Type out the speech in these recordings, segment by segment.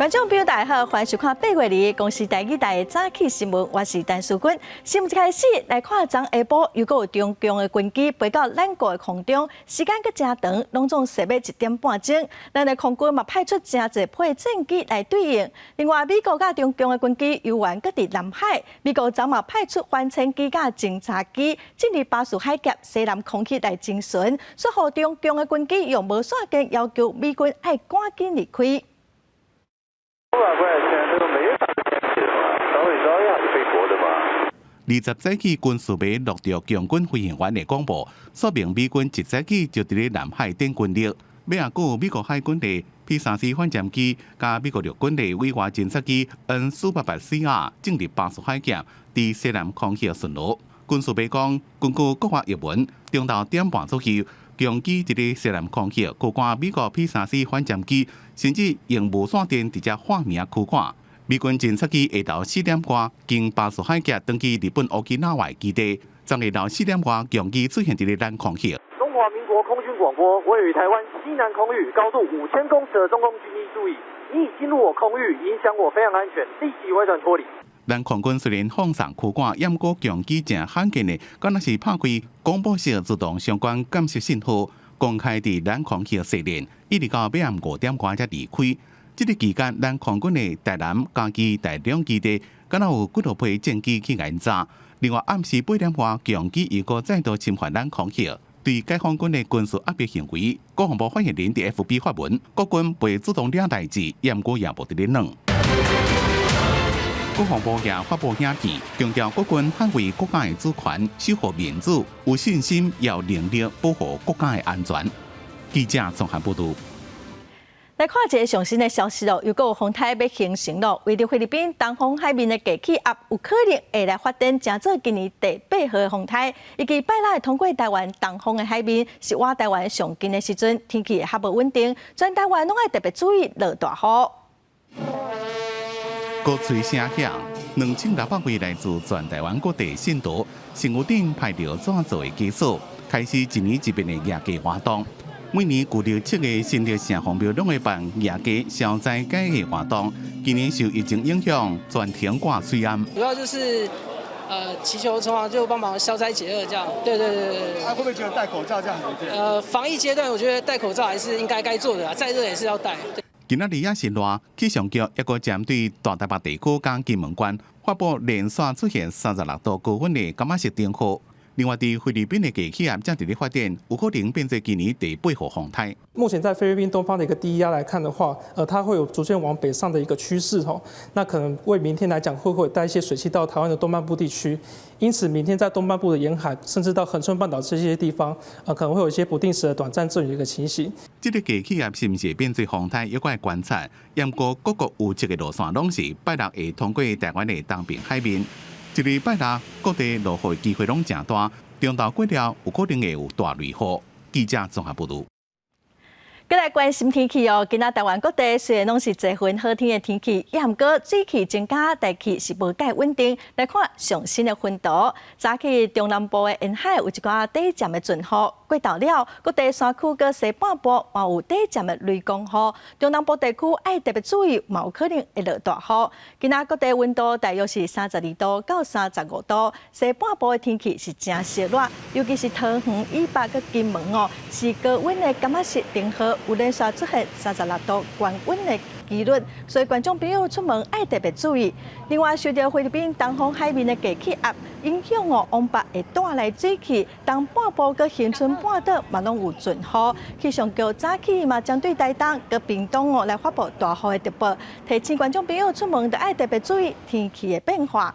觀眾朋友大家好，歡迎收看8月2日公視台語台的早起新聞，我是陳淑君。新聞一開始來看，昨下晡又閣有中共的軍機飛到咱國的空中，時間閣誠長，攏總踅欲1點半鐘。咱的空軍嘛派出誠濟批戰機來對應。另外，美國佮中共的軍機猶原閣佇南海，美國昨嘛派出反潛機佮偵察機進入巴士海峽西南空域來偵巡，煞予中共的軍機用無線電要求美軍愛趕緊離開。五百塊錢，這個沒啥天氣的嘛，稍微早一下就飛過的嘛。20早起軍事迷錄著共軍飛行員的廣播，說明美軍一早起就佇咧南海展軍力。尾仔閣有美國海軍的 P-3C 反潛機，佮美國陸軍的委外偵察機 N488CR 進入巴士海峽，佇西南空域巡邏。軍事迷講，根據國外譯文，中晝點半左右，共機佇咧西南空域高掛美國 P-3C 反潛機，甚至用無線電直接喊名驅趕。美軍偵察機下晝4點外經巴士海峽轉去日本沖繩縣基地，昨下晝4點外，共機出現佇咧咱空域。中華民國空軍廣播，位於台灣西南空域，高度5000公尺的中共軍機注意，你已進入我空域，影響我飛行安全，立即回轉脫離。咱空軍雖然放送驅趕，毋過共機誠罕見的，敢若是拍開廣播室自動相關監視信號，公開佇咱空域試練，一直到尾暗5點外才離開。這個期間，咱空軍的台南、嘉義、台中基地，敢若有幾落批戰機去𠊎炸。另外，暗時8點外，共機又閣再度侵犯咱空域。對解放軍的軍事壓迫行為，國防部發言人佇 FB 發文，國軍袂主動惹代誌，毋過也無佇咧軟。國防部也發布影片，強調國軍捍衛國家的主權，守護民主，有信心有能力保護國家的安全。記者綜合報導。來看一个上新的消息咯，又閣有風颱欲形成咯，位佇菲律賓東方海面的低氣壓有可能會來發展成做今年第八號的風颱。預計拜六會通過台灣東方的海面，是倚台灣上近的時陣，天氣會較無穩定，全台灣攏愛特別注意落大雨。鼓吹聲響，2600位來自全台灣各地信徒，身軀頂排著紙做的枷鎖，開始一年一變的蜈雞活動。每年舊曆7月新竹城隍廟攏會辦蜈雞消災解厄活動，今年受疫情影響，全程掛喙罨。主要就是祈求城隍就幫忙消災解厄，這樣。對對對對。啊，會不會覺得戴口罩這樣很？防疫階段，我覺得戴口罩還是應該該做的，再熱也是要戴。今仔日也是熱，氣象局抑閣針對大台北地區佮金門縣發布連續出現36度高溫的柑仔色燈號。另外，佇菲律賓的低氣壓正佇咧發展，有可能變做今年第八號風颱。目前在菲律賓東方的一個低壓來看的話，它會有逐漸往北上的一個趨勢吼。那可能為明天來講，會不會帶一些水汽到台灣的東半部地區？因此，明天在東半部的沿海，甚至到恆春半島這些地方，可能會有一些不定時的短暫陣雨的一個情形。這個低氣壓是毋是會變做風颱，猶閣愛觀察。毋過各國預測的路線攏是拜六會通過台灣的東邊海面。這禮拜六各地落雨機會攏誠大，中晝過了有可能會有大雷雨。記者綜合報導。閣來關心天氣哦，今仔台灣各地雖然攏是濟雲好天的天氣，也毋過水汽增加，大氣是無蓋穩定。來看上新的雲圖，早起中南部的沿海有一寡短暫的陣雨，過晝了，各地山區佮西半部嘛有短暫的雷公雨。中南部地區愛特別注意，嘛有可能會落大雨。今仔各地溫度大約是32度到35度，西半部的天氣是誠燒熱，尤其是桃園以北佮金門哦，是高溫的柑仔色燈號。有連續出現36度高溫的紀錄，所以觀眾朋友出門愛特別注意。另外，受著菲律賓東方海面的低氣壓影響哦，往北會帶來水汽，東半部佮恆春半島嘛攏有陣雨。氣象局早起嘛針對台東佮屏東哦來發布大雨的特報，提醒觀眾朋友出門著愛特別注意天氣的變化。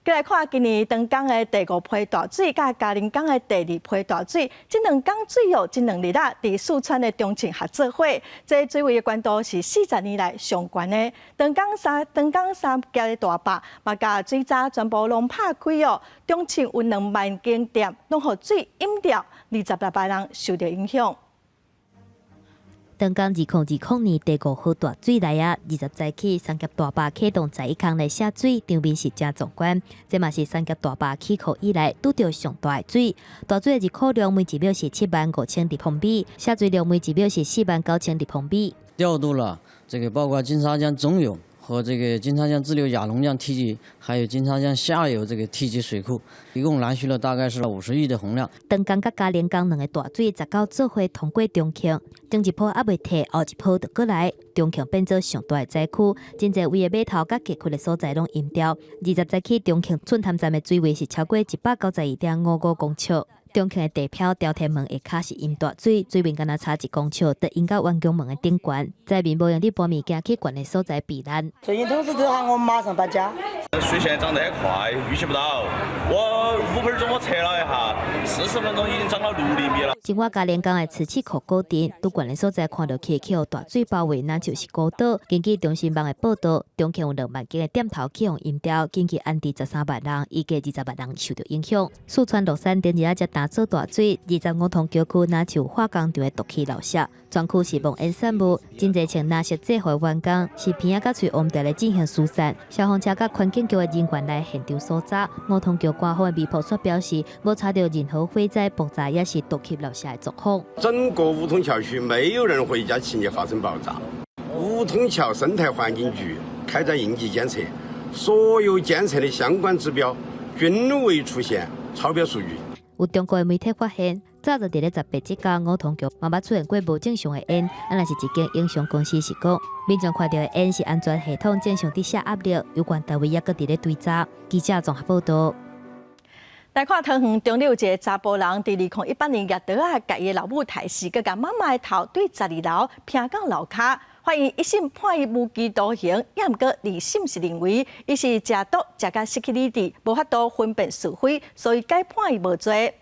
閣來看今年長江的第五批大水，佮嘉陵江的第二批大水，這兩江水哦，這兩日啊，佇四川的重慶合做伙，這水位的懸度是40年來上懸的。長江三峽的大壩嘛，共水閘全部攏拍開哦，重慶有2萬間店攏予水淹掉，26萬人受著影響。長江2020年第五號大水來啊，20早起三峽大壩啟動11孔來泄水，場面是誠壯觀。這嘛是三峽大壩起庫以來拄著上大的水。大水的入口量每一秒是7萬5千立方米，泄水量每一秒是4萬9千立方米。調度了這個包括金沙江中游和這個金沙江支流雅砻江梯級，還有金沙江下游這個梯級水庫，一共攔蓄了大概是50億的洪量。長江佮嘉陵江兩个大水19做伙通過重慶，前一波猶未退，後一波就閣來，重慶變做上大的災區，真濟位的碼頭佮溪溪的所在攏淹掉。20早起，重慶寸潭站的水位是超過192.55公尺。重慶的地標朝天門下跤是淹大水，水面敢若差1公尺，就淹到員工門的頂懸，災民無閒佇搬物件去懸的所在避難。最近通知都喊我們馬上搬家。水現在漲得很快，預期不到。我5分鐘我測了一下，40分鐘已經漲了6厘米了。另外，嘉陵江的磁器口古鎮，佇懸的所在看落去，去予大水包圍，若就是孤島。根據中新網的報導，重慶有2萬間的店頭去予淹掉，緊急安置13萬人，預計20萬人受著影響。四川樂山頂日仔才焦做大水，25通橋區若像化工廠的毒氣漏泄，全區是濃煙散霧，真濟穿藍色制服的員工是鼻仔佮喙烏牢咧進行疏散，消防車佮環境局的人員來現場搜查。五通橋官方的微博煞表示，無查著任何火災爆炸，抑是毒氣漏泄的狀況。整個五通橋區沒有任何一家企業發生爆炸。五通橋生態環境局開展應急監測，所有監測的相關指標均未出現超標數據。有中國的媒體發現，早就佇咧18這工五通橋嘛捌出現過無正常的煙，啊若是一間影像公司是講，民眾看著的煙是安全系統正常佇下壓力，有關單位猶閣佇咧追查。記者綜合報導。來看桃園中壢有一个查埔人，佇2018年舉刀仔共伊的老母刣死，閣共媽媽的頭對12樓拚到樓跤，法院一審判伊無期徒刑，猶毋過二審是認為伊是食毒食甲失去理智，無法度分辨是非，所以改判伊無罪。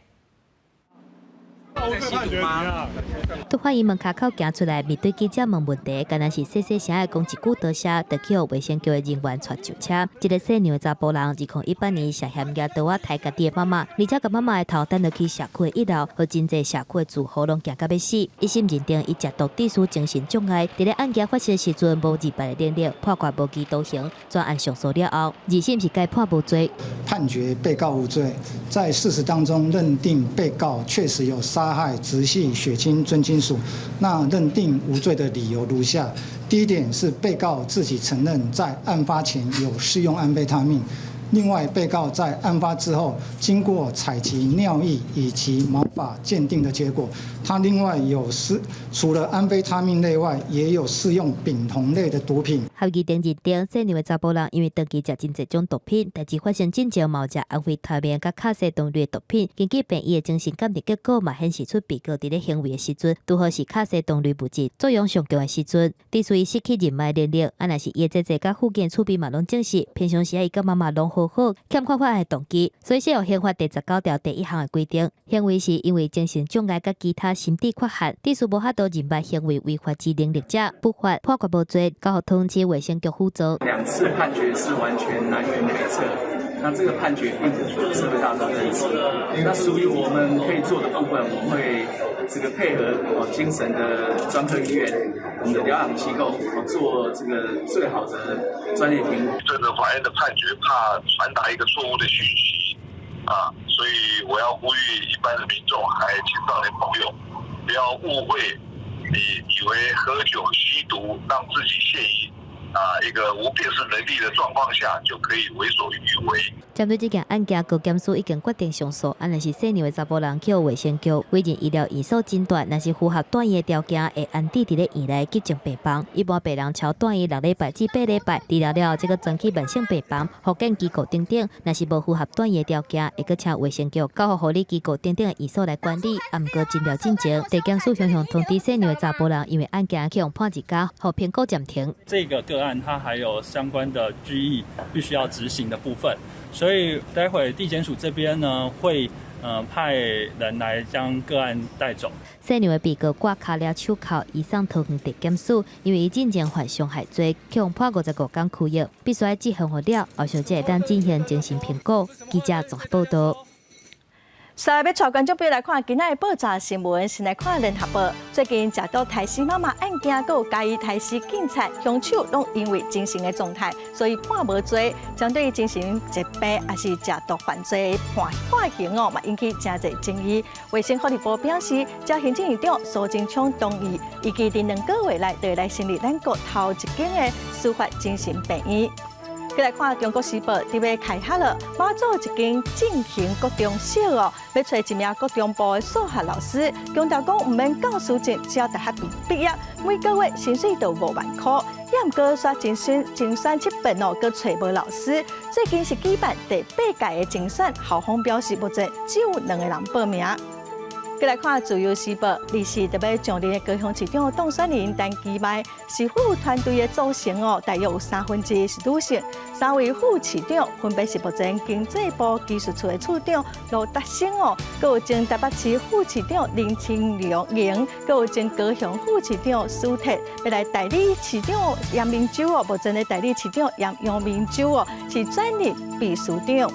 拄法院門跤口行出來，面對記者問問題，敢若是細細聲的講一句多謝，就去予衛生局的人員帶上車。這個細娘的查埔人，2018年涉嫌舉刀仔刣家己的媽媽，而且共媽媽的頭擲落去社區的一樓，予真濟社區的住戶攏驚甲欲死。一審認定伊食毒致使精神障礙，佇咧案件發生時陣無自白的能力，判決無期徒刑，全案上訴了後，二審是改判無罪。判決被告無罪，在事實當中認定被告確實有殺害直系血親尊親屬，那認定無罪的理由如下：第一點是被告自己承認在案發前有施用安非他命，另外被告在案發之後經過採集尿液以及毛髮鑑定的結果，他另外有施除了安非他命類外，也有施用丙酮類的毒品。合議庭認定，細娘的查埔人因為長期食真濟種毒品，代誌發生進前嘛有食安非他命佮卡西酮類毒品。根據病醫的精神鑑定結果，嘛顯示出被告佇咧行為的時陣，拄好是卡西酮類物質作用上強的時陣，致使伊失去認捌能力。啊，若是伊的姐姐佮附近厝邊嘛攏證實，平常時伊佮媽媽攏好好，欠缺發案的動機，所以適用刑法第19條第1項的規定，行為是因為精神障礙佮其他心智缺陷，致使無法度認捌行為違法之能力者，不罰判決無罪，交予桃園市衛生局負責。兩次判決是完全南轅北轍，那這個判決並不符合社會大眾認知。那屬於我們可以做的部分，我們會這個配合精神的專科醫院、我們的療養機構，做這個最好的專業評估。這個法院的判決怕傳達一個錯誤的訊息啊，所以我要呼籲一般的民眾還有青少年朋友，不要誤會，你以為喝酒吸毒讓自己陷於一個無辨識能力的狀況下就可以為所欲為。針對這件案件，高檢署已經決定上訴。啊，若是細娘的查埔人去予衛生局委任醫療院所診斷，若是符合住院的條件，會安置佇咧院內急症病房。一般病人超住院6禮拜至8禮拜，治療了後，則閣轉去慢性病房、復健機構等等。若是無符合住院的條件，會閣請衛生局交予護理機構等等的院所來管理。啊，毋過診療進前，地檢署雄雄通知細娘的查埔人，因為案件去予判一工，予評估暫停。這個個案，它還有相關的拘役必須要執行的部分。所以待會地檢署這邊呢，會派人來將個案帶走。細娘的被告掛跤鏈手銬，移送桃園地檢署，因為伊進前犯傷害罪，去予判55工拘役，必須愛執行予了，後續才會當進行精神評估。記者綜合報導。來欲帶觀眾朋友來看今仔的報紙新聞，先來看聯合報。最近食毒刣死媽媽案件，閣有嘉義刣死警察，兇手攏因為精神的狀態，所以判無罪。針對精神疾病抑是食毒犯罪判刑哦，嘛引起誠濟爭議。衛生福利部表示，只行政院長蘇貞昌同意，預計佇2個月內就會來成立咱國頭一間的司法精神病院。閣來看《中國時報》佇欲開學了，馬祖一間進行國中小哦，欲揣一名國中部的數學老師，強調講毋免教師證，只要大學畢業，每個月薪水就5萬箍。也毋過煞甄選七遍哦，閣揣無老師。最近是舉辦第八屆的甄選，校方表示目前只有兩個人報名。閣來看《自由時報》，24特欲上任的高雄市長當選人陳其邁，市府團隊的組成哦，大約有1/3是女性，三位副市長分別是目前經濟部技術處的處長盧達生哦，閣有前台北市副市長林清榮，閣有前高雄副市長蘇鐵，欲來代理市長楊明洲哦，目前的代理市長楊明洲哦，是轉任秘書長。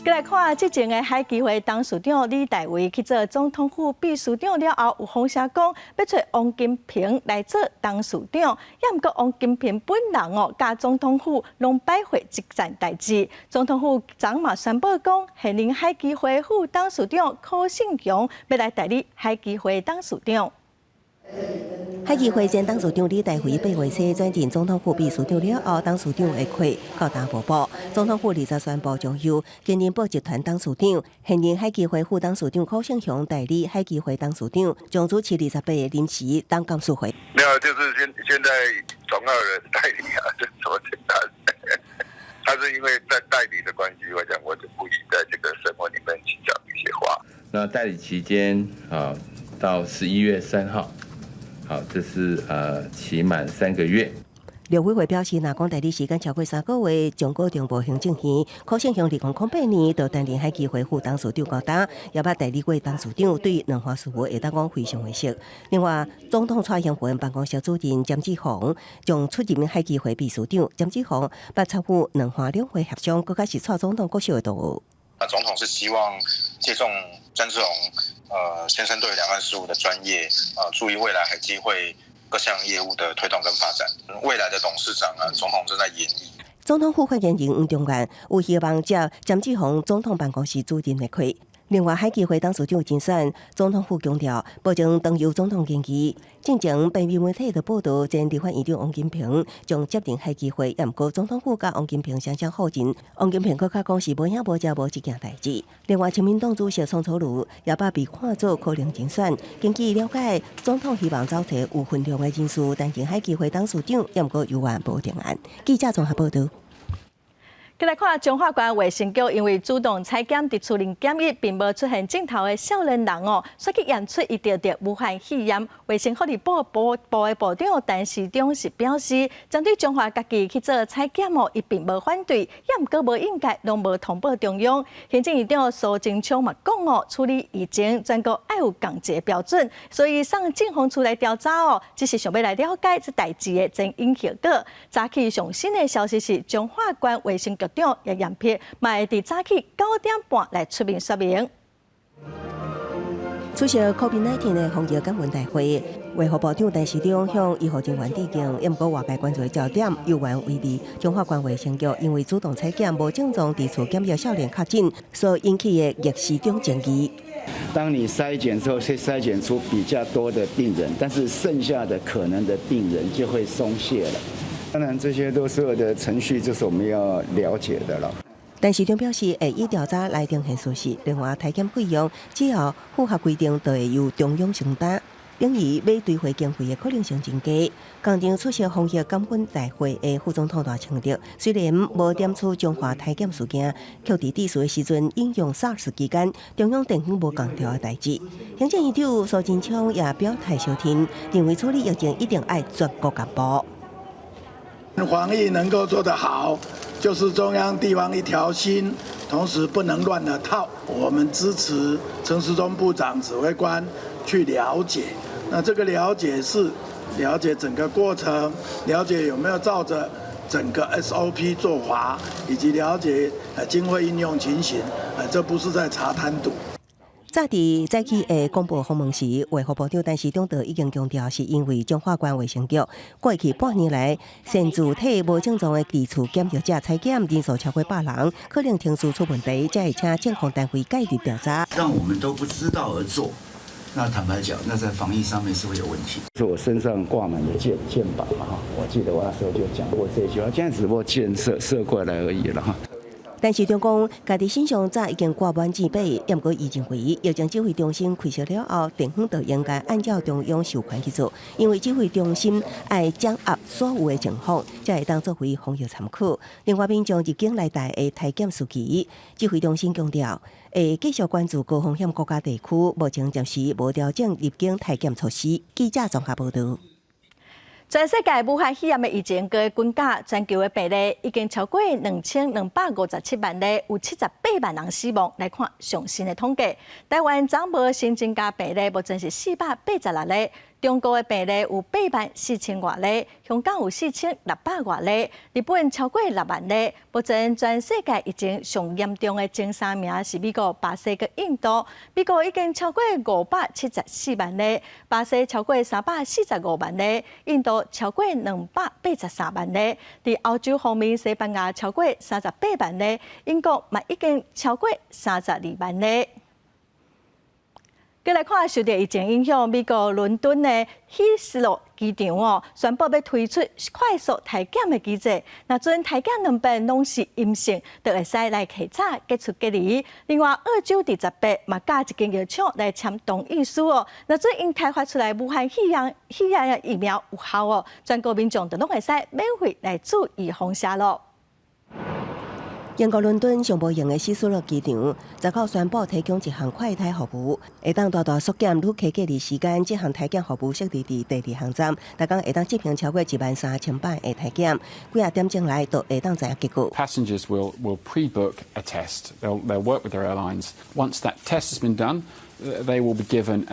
閣來看，之前的海基會董事長李大維去做總統府秘書長了後，有風聲講欲揣王金平來做董事長，也毋過王金平本人哦，佮總統府攏擺回這件代誌。總統府昨嘛宣布講，現任海基會副董事長柯信雄欲來代理海基會董事長。海基會前董事長李大維8月初轉任總統府秘書長了後，董事長的缺到今無補。總統府20宣布將由金仁寶集團董事長、現任海基會副董事長柯勝雄代理海基會董事長，將主持28的臨時董監事會。沒有，就是現在總要有人代理啊，這怎麼簡單？他是因為在代理的關係，我講我就不宜在這個聲聞裡面去講一些話。那代理期間啊，到11月3號。好，這是期滿3個月。陸委會表示，若講代理時間超過3個月，將閣呈報行政院。柯勝雄2008年就擔任海基會副董事長高擔，也捌代理過董事長，對兩岸事務會當講非常的熟。另外，總統蔡英文辦公室主任詹志宏將出任海基會秘書長。詹志宏捌參與兩岸兩會協商，閣較是蔡總統國小的同學。那總統是希望借重詹志宏先生對兩岸事務的專業，注意未來海基會各項業務的推動跟發展。未來的董事長啊，總統正在研議。總統府發言人黃重諼有希望接詹志宏總統辦公室主任的缺。另外，海基會董事長人選，總統府強調，目前當由總統建議。進前平面媒體的報道，前立法院長王金平將接任海基會，也毋過總統府佮王金平雙雙否認。王金平閣較講是無影無跡無這件代誌。另外，親民黨主席宋楚瑜也捌被看做可能人選。根據了解，總統希望找揣有分量的人士擔任海基會董事長，也毋過猶原無定案。記者綜合報道。閣來看彰化縣衛生局，因為主動採檢佇厝內檢疫，並無出現症頭的少年人哦，煞去驗出伊著著武漢肺炎。衛生福利部的部長陳時中是表示，針對彰化家己去做採檢哦，伊並無反對，也毋過無應該攏無通報中央。行政院長蘇貞昌嘛講哦，處理疫情全國愛有仝一个標準，所以送政風處來調查哦，只是想欲來了解這代誌的前因後果。早起上新的消息是，彰化縣衛生局長葉彦碧嘛會佇早起9點半來出面說明。出席 COVID-19 的防疫感恩大會，衛福部長陳時中向醫護人員致敬，也毋過外界關注的焦點猶原維持彰化縣衛生局因為主動採檢無症狀佇厝檢疫少年確診所引起的逆時中爭議。當你篩檢之後，會篩檢出比較多的病人，但是剩下的可能的病人就會鬆懈了。當然，這些都所有的程序，就是我們要了解的了。陳時中表示，會以調查來呈現事實。另外，篩檢費用只要符合規定，就會由中央承擔。等於欲追回經費的可能性真低。仝場出席防疫感恩大會的副總統賴清德，雖然無點出彰化篩檢事件，卻佇致辭的時陣引用 SARS 期間中央電方無仝調的代誌。行政院長蘇貞昌也表態相挺，認為處理疫情一定愛全國同步。防疫能夠做得好，就是中央地方一條心，同時不能亂了套。我們支持陳時中部長指揮官去了解，那這個了解是了解整個過程，了解有沒有照着整個 SOP 做法，以及了解經費應用情形，這不是在查貪瀆。早佇早起的廣播訪問時，衛福部長陳時中就已經強調，是因為彰化縣衛生局過去半年來擅自替無症狀的地厝檢疫者採檢人數超過100人，可能程序出問題，才會請政風單位介入調查。讓我們都不知道而做，那坦白講，那在防疫上面是會有問題。是我身上掛滿了箭箭靶嘛哈，我記得我那時候就講過這句話，現在只不過箭射射過來而已了哈。陳時中講，家己身上早已經掛滿箭靶，毋過伊認為疫情指揮中心開設了後，地方就應該按照中央授權去做，因為指揮中心愛掌握所有的情況，才會當作為防疫參考。另外，民眾入境來台的篩檢時期，指揮中心強調，會繼續關注高風險國家地區，目前暫時無調整入境篩檢措施。記者綜合報道。全世界武漢肺炎的疫情閣滾加，全球的病例已經超過2257萬例，有78萬人死亡。來看上新的統計，台灣昨無新增加病例，目前是486例。中國的病例有8萬4千外例，香港有4600外例，日本超過6萬例。目前全世界疫情上嚴重的前三名是美國、巴西佮印度。美國已經超過574萬例，巴西超過345萬例，印度超過283萬例。佇歐洲方面，西班牙超過38萬例，英國嘛已經超過32萬例。閣來看受著疫情影響，美國倫敦的希斯羅機場哦，宣布欲推出快速篩檢的機制。若準篩檢兩遍攏是陰性，就會使來提早結束隔離。另外，澳洲佇10月嘛佮一間藥廠來簽同意書哦。若準𪜶開發出來武漢肺炎的疫苗有效哦，全國民眾就攏會使免費來注預防射囉。英國倫敦上無閒的希斯羅機場，19宣布提供一項快篩服務，會當大大縮減旅客隔離時間。這項篩檢服務設置佇第二航站，逐工會當執行超過1萬3千擺的篩檢，幾仔點鐘內就會當知影結果。 Passengers will pre-book a test. They'll work with their airlines. Once that test has been done, they will be given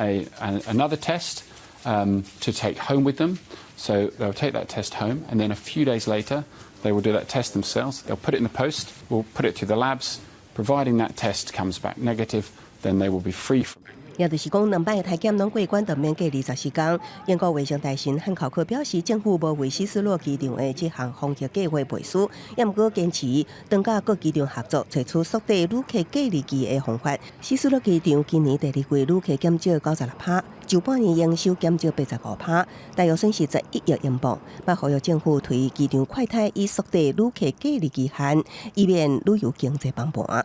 another test to take home with them. So they'll take that test home, and then a few days later, they will do that test themselves. They'll put it in the post. We'll put it to the labs. Providing that test comes back negative, then they will be free from it. 也就是講，兩擺的篩檢攏過關，就免隔離14工。英國衛生大臣漢考克表示，政府無為希斯羅機場的這項防疫計劃背書，也毋過堅持當佮各機場合作，揣出縮短旅客隔離期的方法。希斯羅機場今年第二季旅客減少96%，上半年營收減少85%，大約損失11億英鎊。嘛呼籲政府推機場快篩以縮短旅客隔離期限，以免旅遊經濟崩盤。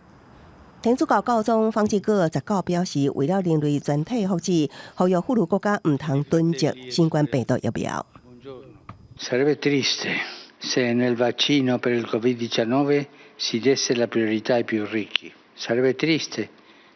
天主教教宗方濟各19表示，為了人類全體福祉，呼籲富裕國家毋通囤積新冠病毒疫苗。 Sarebbe triste se nel vaccino per il Covid-19 si desse la priorità ai più ricchi. Sarebbe triste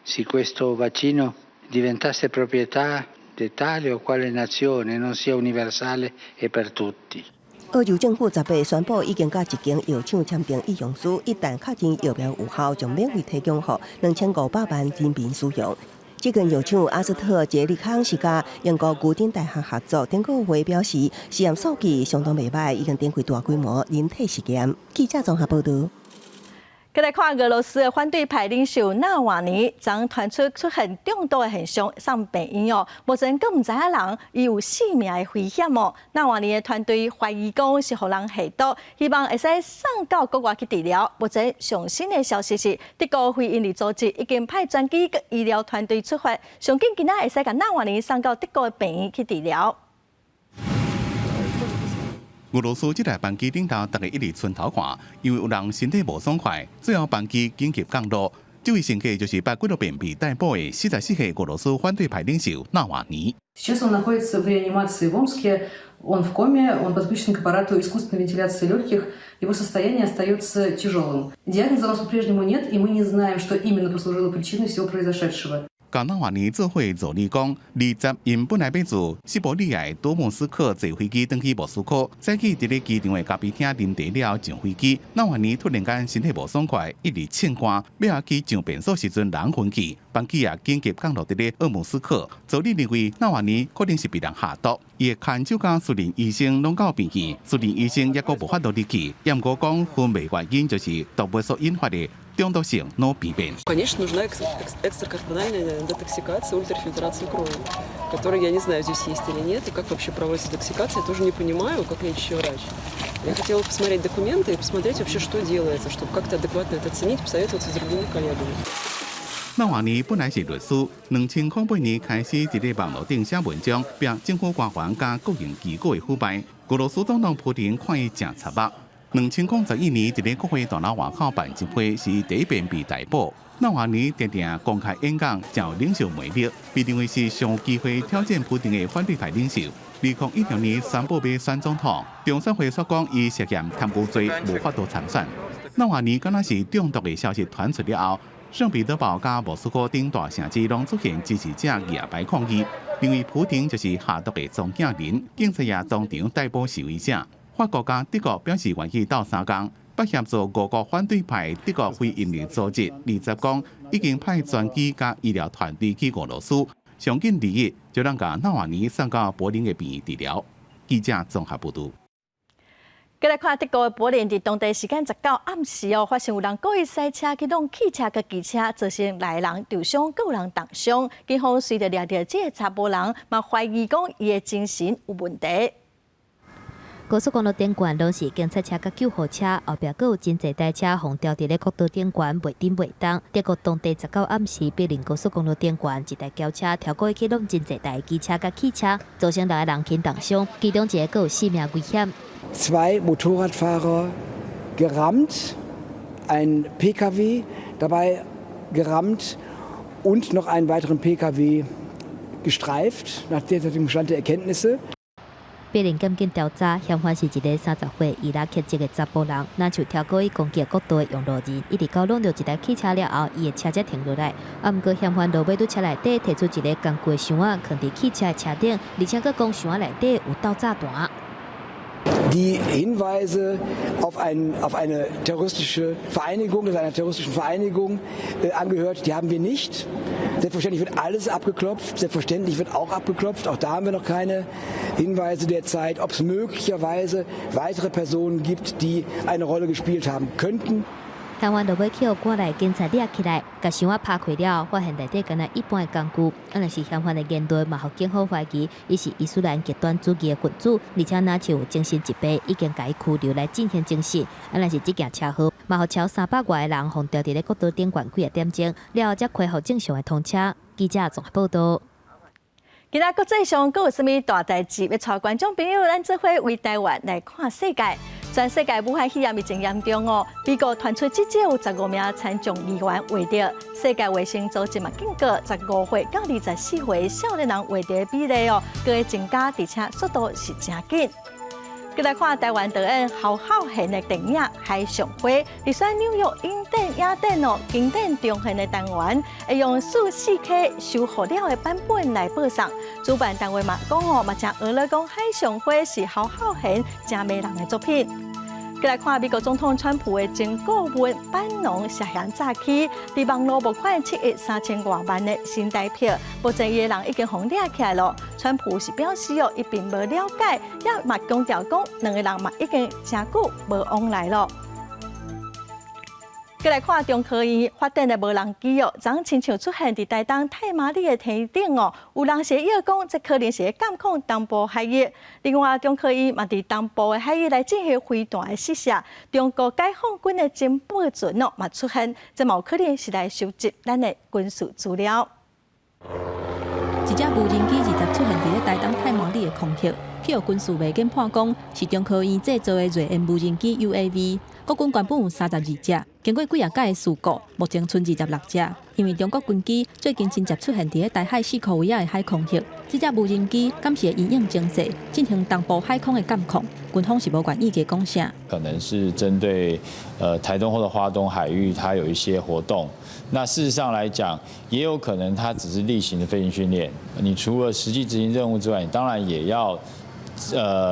se questo vaccino diventasse proprietà di tale o quale nazione, non sia universale e per tutti. 澳洲政府10日宣布，已經佮一間藥廠簽訂意向書，一旦確認疫苗有效，將免費提供予2500萬人民使用。這間藥廠阿斯特捷利康是佮英國牛津大學合作，頂個月表示實驗數據相當袂䆀，已經展開大規模人體實驗。記者綜合報道。閣來看俄羅斯的反對派領袖納瓦尼，昨傳出出現中毒的現象，送病院哦。目前閣毋知影人，伊有性命的危險哦。納瓦尼的團隊懷疑講是予人下毒，希望會使送到國外去治療。目前上新的消息是，德國非營利組織已經派專機佮醫療團隊出發，上緊今仔會使共納瓦尼送到德國的病院去治療。俄羅斯這台班機頂頭，逐家一直伸頭看，因為有人身體無爽快，最後班機緊急降落。這位乘客就是捌幾落遍被逮捕的44歲俄羅斯反對派領袖納瓦尼。 Сейчас он находится в реанимации в Омске, он в коме, он подключен к аппарату искусственной вентиляции легких, его состояние остается тяжелым. Диагноза у нас по-прежнему нет, и мы не знаем, что именно послужило причиной всего произошедшего. 佮納瓦尼做伙助理講，20𪜶本來欲自西伯利亞托木斯克坐飛機轉去莫斯科，早起佇咧機場的咖啡廳啉茶了後上飛機，納瓦尼突然間身體無爽快，一直凊汗，欲仔去上便所時陣人昏去，班機也緊急降落佇咧鄂姆斯克。佐理認為，納瓦尼可能是被人下毒，伊的牽手佮私人醫生攏到病院，私人醫生猶閣無法度入去。毋過講昏迷原因就是毒物所引發的中毒性腦病變。 Конечно, нужна экстракорпоральная детоксикация, ультрафильтрация крови, которую я не знаю, здесь есть или нет, и как вообще проводится детоксикация, я тоже не понимаю, как лечащий врач. Я хотела посмотреть документы и посмотреть вообще, что делается, чтобы как-то адекватно это оценить, посоветоваться с другими коллегами. 納瓦尼本來是律師，2008年開始佇咧網路頂寫文章，批政府官員佮國營機構的腐敗。俄羅斯總統普廷看伊誠插目。2011年佇咧國會大樓外口辦集會，是第一遍被逮捕。納瓦尼定定公開演講，誠有領袖魅力，被認為是上有機會挑戰普廷的反對派領袖。2016年宣布欲選總統，中選會煞講伊涉嫌貪污罪，無法度參選。納瓦尼敢若是中毒的消息傳出了後，聖彼得堡佮莫斯科等大城市攏出現支持者舉牌抗議，認為普廷就是下毒的中間人，警察也當場逮捕示威者。法國佮德國表示願意鬥相共，捌協助俄國反對派德國非營利組織，20講已經派專機佮醫療團隊去俄羅斯，上緊二一就讓共納瓦尼送到柏林的病院治療。記者綜合報道。繼來看德國的柏林，佇當地時間19暗時哦，發現有人故意駛車去挵汽車佮機車，造成六个人受傷，閣有人重傷。警方隨著掠著這个查埔人，嘛懷疑講伊的精神有問題。高速公路頂懸攏是警察車佮救護車，後壁閣有真濟台車予吊佇咧國道頂懸袂振袂動。德國當地19暗時，柏林高速公路頂懸一台轎車跳過去挵真濟台機車佮汽車，造成六個人輕重傷，其中一个閣有性命危險。 Zwei Motorradfahrer gerammt, ein PKW dabei gerammt und noch einen weiteren PKW gestreift, nach derzeitigem Stand der Erkenntnisse. 柏林檢警調查，嫌犯是一个30歲伊拉克籍的查埔人，若像跳過去攻擊國道的用路人，一直到挵著一台汽車了後，伊的車才停落來。啊，毋過嫌犯路尾拄車內底提出一个工具的箱仔，囥佇汽車的車頂，而且閣講箱仔內底有爆炸彈。 Die Hinweise auf eine terroristische Vereinigung, einer terroristischen Vereinigung angehört, die haben wir nicht. Selbstverständlich wird alles abgeklopft, selbstverständlich wird auch abgeklopft. Auch da haben wir noch keine Hinweise derzeit, ob es möglicherweise weitere Personen gibt, die eine Rolle gespielt haben könnten. 嫌犯落尾去予趕來警察掠起來，共箱仔拍開了後，發現內底敢若一般的工具。啊，若是嫌犯的言論嘛，予警方懷疑伊是伊斯蘭極端主義的分子，而且若像有精神疾病，已經共伊拘留來進行偵訊。啊，若是這件車禍，嘛予超300外个人予吊佇咧國道頂懸幾仔點鐘，了後才恢復正常的通車。記者綜合報道。今仔國際上閣有啥物大代誌？欲帶觀眾朋友，咱做伙圍台灣來看世界。全世界武漢肺炎疫情嚴重哦，美國傳出至少有15名參眾議員患著。世界衛生組織嘛警告，15歲到24歲少年人患著的比例哦，閣會增加，而且速度是誠緊。閣來看台灣導演侯孝賢的電影《海上花》，佇選紐約影展影展哦，經典重現的單元，會用4K 修復了的版本來播送。主辦單位嘛講哦，嘛誠呵咾講《海上花》是侯孝賢誠迷人的作品。閣來看美國總統川普的前顧問班農涉嫌詐欺，佇網路募款7億3千外萬的新台票，目前伊的人已經予掠起來囉。川普是表示哦，伊並無了解，也嘛強調講兩个人嘛已經誠久無往來囉。閣來看中科院發展的無人機哦，昨親像出現佇台東太麻里的天頂哦，有人是臆講，這可能是監控東部海域。另外，中科院嘛佇東部的海域來進行飛彈的試射。中國解放軍的情報船哦嘛出現，這嘛有可能是來收集咱的軍事資料。一隻無人機20出現佇咧台東太麻里的空域，去予軍事媒體判講是中科院製造的銳鳶無人機 UAV。國軍原本有32隻，經過幾仔擺的事故，目前賰26隻。因為中國軍機最近真濟出現佇咧台海四箍圍仔的海空域，這隻無人機敢是會因應情勢進行東部海空的監控？軍方是無願意加講啥。可能是針對台東或者花東海域，它有一些活動。那事實上來講，也有可能它只是例行的飛行訓練。你除了實際執行任務之外，你當然也要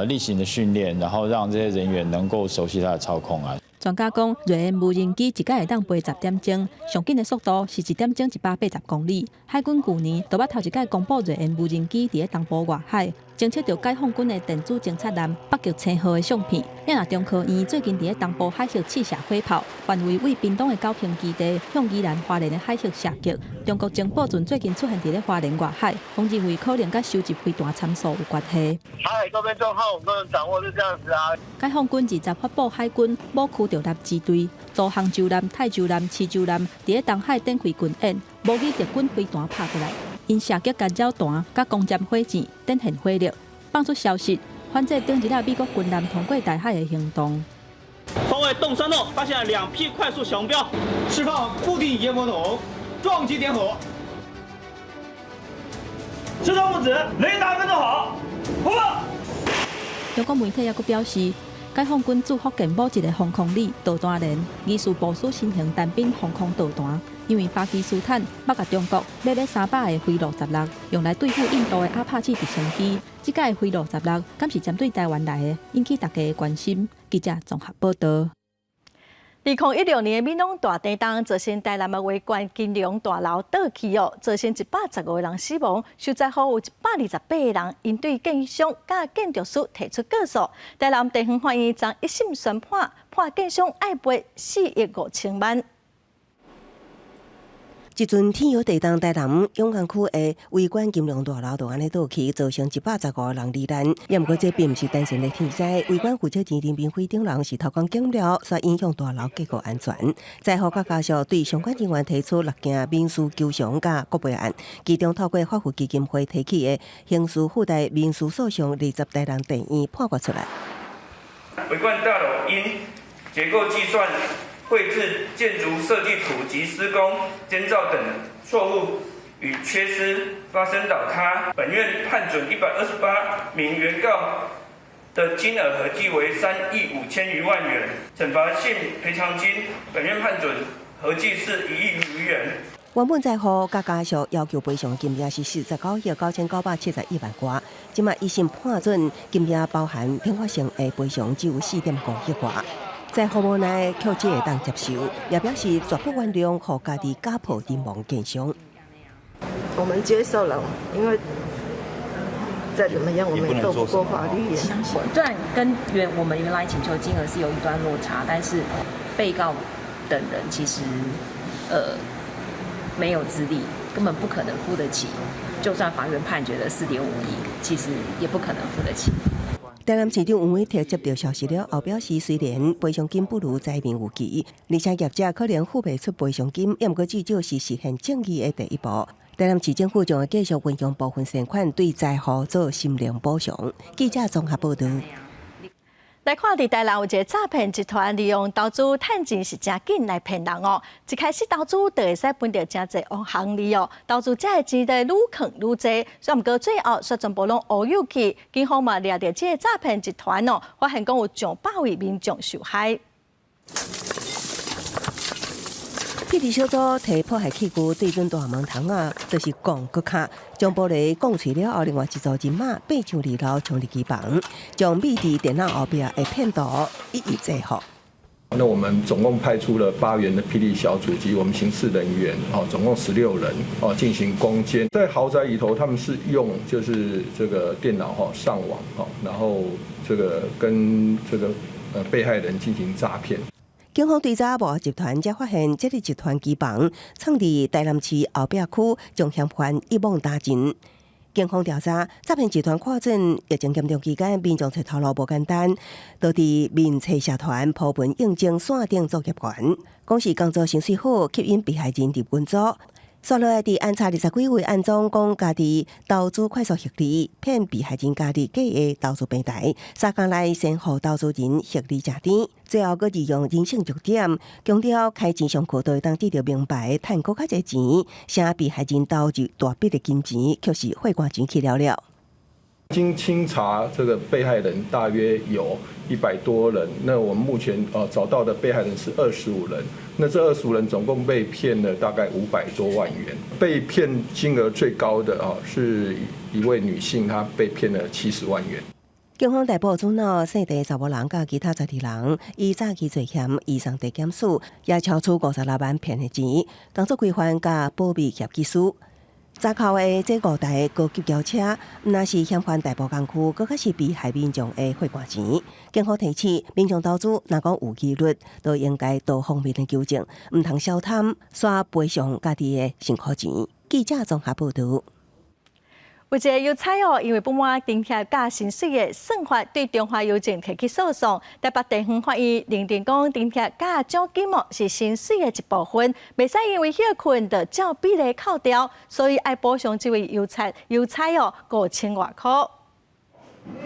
例行的訓練，然後讓這些人員能夠熟悉它的操控啊。專家講，銳燕無人機一擺會當飛10點鐘，上緊的速度是1點鐘180公里。海軍舊年就捌頭一擺公布銳燕無人機佇咧東部外海偵測著解放軍的電子偵察艦北極星號的相片。也若中科院最近佇咧東部海域試射火炮，範圍對屏東的九坪基地向宜蘭花蓮的海域射擊。中國情報船最近出現佇咧花蓮外海，講認為可能佮收集飛彈參數有關係。台海周邊狀況，我們都能掌握，是這樣子啊。解放軍20發布海軍某區獨立支隊，組杭州艦、泰州艦、池州艦佇咧東海展開軍演，模擬敵軍飛彈拍過來，𪜶射擊干擾彈、佮攻佔火箭，展現火力。放出消息，反制頂日仔美國軍艦通過台海的行動。方位洞山路發現兩批快速航標，釋放固定煙火筒，撞擊點火。射擊物子，雷達跟蹤好，突破。中國媒體猶閣表示，解放軍駐福建某一个防空里導彈連疑似部署新型單兵防空導彈，因為巴基斯坦捌共中國買了300个飛鷺16，用來對付印度的阿帕契直升機。這擺的飛鷺16，敢是針對台灣來的，引起大家的關心。記者綜合報導。2016年的美濃大地震造成台南的維冠金融大樓倒去哦，造成115個人死亡，受災戶有128個人，𪜶對建商佮建築師提出告訴。台南地方法院昨一審宣判，判建商愛賠4億5千萬。這陣天姚地動，台南永康區的維冠金融大樓就按呢倒去，造成115個人罹難。也毋過這並毋是單純的天災，維冠負責人林明輝等人是偷工減料，煞影響大樓結構安全。災戶佮家屬對相關人員提出六件民事求償佮國賠案，其中透過法扶基金會提起的刑事附帶民事訴訟20台南地院判決出來。維冠大樓因結構計算、繪製建築設計圖及施工監造等錯誤與缺失發生倒塌，本院判准128名原告的金額合計為3億5千餘萬元，懲罰性賠償金本院判准合計是1億餘元。原本災戶佮家屬要求賠償金額是49億9971萬外，這馬一審判准金額包含懲罰性的賠償只有4.5億外。災戶無奈卻只會當接受，也表示絕不原諒予家己家破人亡建商。我們接受了，因為再怎麼樣，我們也鬥不過法律。雖然跟我們原來請求金額是有一段落差，但是被告等人其實沒有資力，根本不可能付得起。就算法院判決了4.5億，其實也不可能付得起。台南市長黃偉哲接到消息了後，表示雖然賠償金不如災民預期，而且業者可能付袂出賠償金，毋過至少是實現正義的第一步。台南市政府將會繼續運用部分善款對災戶做心靈補償。記者綜合報導。來看，佇台南有一个詐騙集團利用投資趁錢是誠緊來騙人哦。一開始投資就會使分著誠濟紅利哦，投資者的錢就愈囥愈濟，煞毋過最後煞全部攏烏有去。警方嘛掠著這个詐騙集團哦，發現講有上百位民眾受害。霹靂小組提破壞器具對準大門窗仔，就是摃閣敲，將玻璃摃碎了後，另外一組人馬爬上二樓，衝入機房，將秘佇電腦後壁的騙徒一一制服。那我們總共派出了8員的霹靂小組及我們刑事人員，哦，總共16人，哦，進行攻堅。在豪宅裡頭，他們是用就是這個電腦哈上網，哈，然後這個跟這個被害人進行詐騙。警方追查幕後集團，才發現這个集團機房藏佇台南市後壁區，將嫌犯一網打盡。警方調查，詐騙集團看準疫情嚴重期間，民眾揣頭路無簡單，就佇面冊社團鋪文應徵線頂作業員，講是工作薪水好，吸引被害人入群組。紲落來佇安插20幾位暗裝講家己投資快速獲利，騙被害人加入假的投資平台，3工內先予投資人獲利食甜，最後閣利用人性弱點，強調開錢上課都會當得著名牌，趁閣較濟錢，請被害人投入大筆的金錢，卻是血汗錢去了了。經清查，這個被害人大約有100多人。那我們目前找到的被害人是25人。那這25人總共被騙了大概500多萬元。被騙金額最高的啊是一位女性，她被騙了70萬元。警方逮捕主腦姓鄭查某人佮其他12人，依詐欺罪嫌移送地檢署，也超出56萬騙的錢，工作規範佮保密協議書。查扣的這五台高級轎車，毋但是嫌犯大部工具，閣較是被害民眾的血汗錢。警方提醒民眾投資，若講有疑慮，都應該多方面的求證，毋通小貪，煞賠償家己的辛苦錢。記者綜合報導。有一個郵差哦，因為不滿津貼佮薪水的算法，對中華郵政提起訴訟。台北地方法院認定講，津貼佮獎金哦是薪水的一部分，袂使因為歇睏就照比例扣掉，所以愛補償這位郵差郵差哦5000外箍。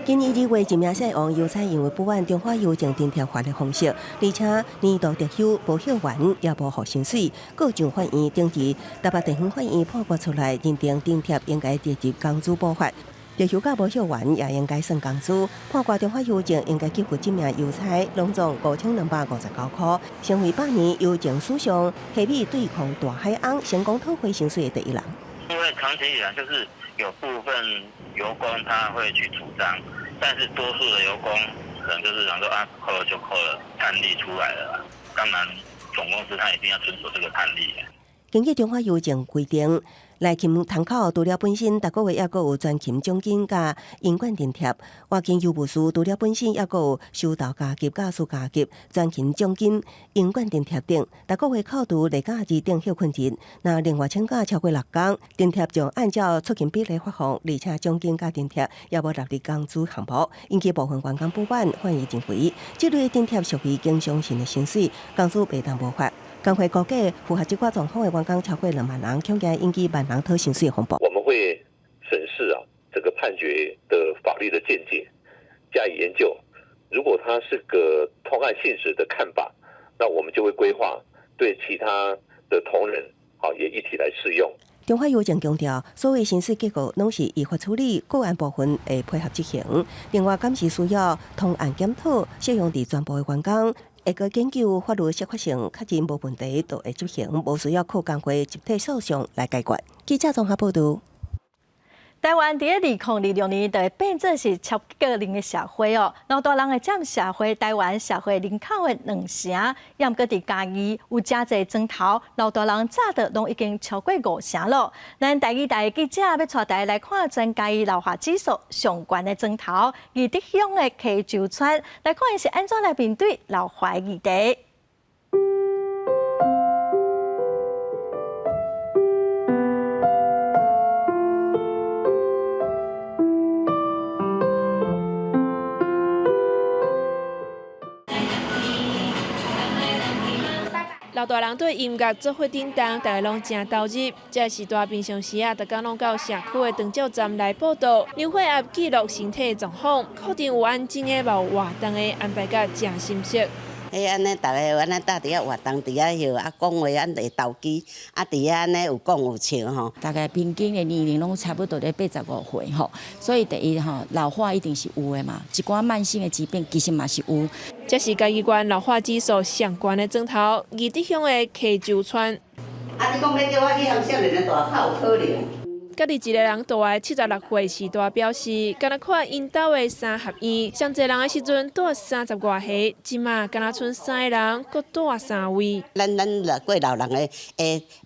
今年2月，一名姓王郵差因為不滿中華郵政津貼發的方式，而且年度特休無歇完，也無予薪水，告上法院，頂佇台北地方法院判決出來，認定津貼應該列入工資補發，特休佮無歇完也應該算工資。判決中華郵政應該給付這名郵差攏總5259箍，成為百年郵政史上黑米對抗大海翁成功討回薪水的第一人。因為長期以來就是有部分郵工他會去主張，但是多數的郵工可能就是想說啊，扣了就扣了，判例出來了，當然總公司他一定要遵守這個判例。根據中華郵政規定，內勤窗口除了本身，逐個月猶閣有全勤獎金佮營管津貼；外勤郵務士除了本身，猶閣有收到加給、駕駛加給、全勤獎金、營管津貼等。逐個月扣除例假日等歇睏日，若另外請假超過6工，津貼就按照出勤比例發放，而且獎金佮津貼也無納入工資項目，引起部分員工不滿，法院認為這類津貼屬於經常性的薪水，工資袂當無發。工會估計符合這寡狀況的員工超過2萬人，恐驚引起萬人討薪水風暴。我們會審視啊這個判決的法律的見解，加以研究。如果它是個通案性質的看法，那我們就會規劃對其他的同仁，好也一體來適用。中華郵政強調，所有薪水結構攏是依法處理，個案部分會配合執行。另外，監視需要通案檢討，適用佇全部的員工。會閣研究法律適法性，確認無問題，就會執行，無需要靠工會集體訴訟來解決。記者綜合報導。台灣佇咧2026年就會變做是超級高齡的社會哦，老大人會佔社會台灣社會人口的2成，也毋過佇嘉義有誠濟莊頭，老大人早就攏已經超過5成咯。咱台語台記者欲帶大家來看全嘉義老化指數上懸的莊頭，義德鄉的溪洲村，來看𪜶是按怎來面對老化議題。老大人對音樂做伙振動，大家攏誠投入。這時代平常時啊，逐工攏到社區的長照站來報到，量血壓、記錄身體狀況，確定有安靜的，嘛有活動的，安排甲誠心適。彼按呢，逐个按呢搭佇遐活動，佇遐歇，啊講話按會投機，啊佇遐按呢有講有笑吼。大概平均的年齡攏差不多咧85歲吼，所以第一吼老化一定是有的嘛，一寡慢性的疾病其實嘛是有。這是嘉義縣老化指數上懸的莊頭，義德鄉的溪洲村。啊，你講欲叫我去予少年的蹛，較有可能。家己一个人蹛的76歲時代表示，敢若看𪜶兜的三合院，上濟人的時陣蹛30外個，這馬敢若賰三个人，閣蹛三位。咱老過老人的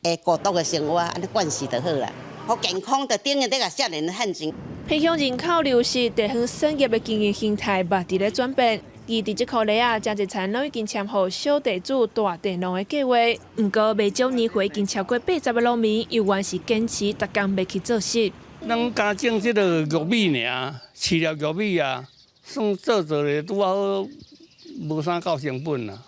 會孤獨的生活，按呢慣勢就好啦。好健康，就等於咧共少年漢錢。偏鄉人口流失，地方產業的經營形態嘛佇咧轉變。而佇這箍里啊，誠濟田攏已經簽予小地主、大地農的計劃。毋過，袂少年歲已經超過80的農民，猶原是堅持逐工欲去做穡。咱敢種這个玉米爾，飼料玉米啊，算做做咧拄好無啥夠成本啊。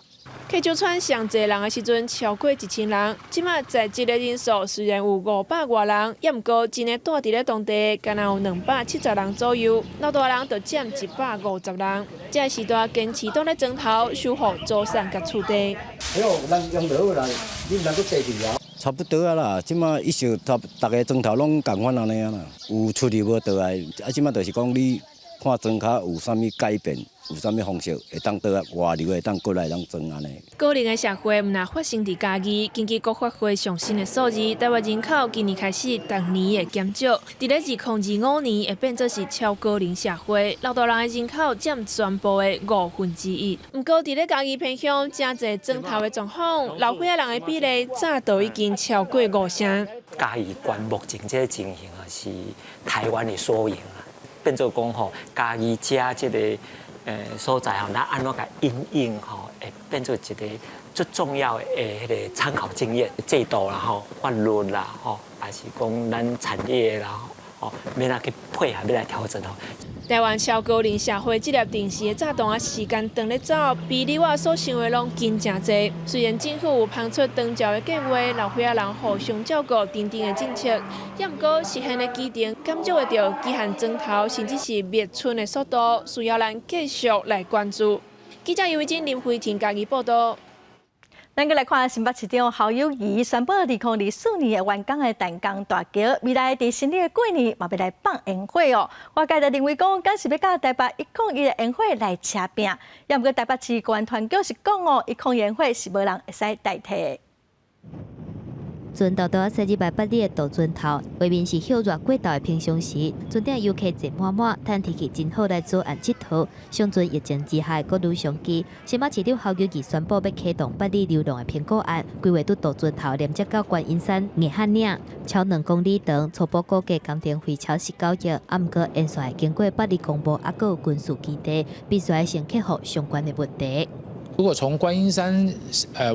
溪洲村上濟人的時陣超過1000人，這馬在職的人數雖然有500外人，也毋過真的蹛佇咧當地，敢若有270人左右，老大人就佔150人。這時代堅持蹛咧莊頭守護祖產佮厝地。哎喲，人用就好啦，你毋通閣坐去啊？差不多啊啦，這馬一想，逐個莊頭攏仝款按呢啊啦，有出入無倒來，啊，這馬就是講你看莊跤有啥物改變，有啥物方式會當倒來外流會當過來當裝按呢。高齡的社會毋但發生佇嘉義，根據國發會上新的數字，台灣人口今年開始逐年會減少，佇咧2025年會變做是超高齡社會，老大人的人口佔全部的1/5。毋過佇咧嘉義偏鄉，誠濟莊頭的狀況，老歲仔人的比例早就已經超過五成。嘉義縣目前這个情形啊，是台灣的縮影啊，變做講吼，嘉義遮這个所在吼，咱按怎共因應吼，會變做一个最重要的彼个參考經驗制度啦吼，法律啦吼，還是講咱產業啦吼，欲按怎去配合，欲來調整吼。台灣超高齡社會這粒定時的炸彈啊，時間長咧走，比你我所想的攏緊誠濟。雖然政府有拋出長照的計劃，老歲仔人互相照顧等等的政策，也毋過實現的基層感受會著基漢磚頭，甚至是滅村的速度，需要咱繼續來關注。記者尤慧珍、林慧婷嘉義報導。咱閣來看新北市長侯友宜宣布，2024年會完工的淡江大橋，未來佇新曆的過年嘛欲來放煙火哦。外界就認為講，敢是欲佮台北101的煙火來車拚？也毋過台北市觀團局是講哦，101煙火是無人會使代替的。船頭拄仔駛入來八里的渡船頭，畫面是歇熱過頭的平常時，船頂遊客坐滿滿，趁天氣真好來左岸𨑨迌。上陣疫情之下的國旅商機，新北市長侯友宜宣布欲啟動八里遊廊的評估案，規劃對渡船頭連接到觀音山硬漢嶺，超2公里長，初步估計工程費超19億。啊，毋過沿線會經過八里公墓，猶閣有軍事基地，必須愛先克服相關的問題。如果從觀音山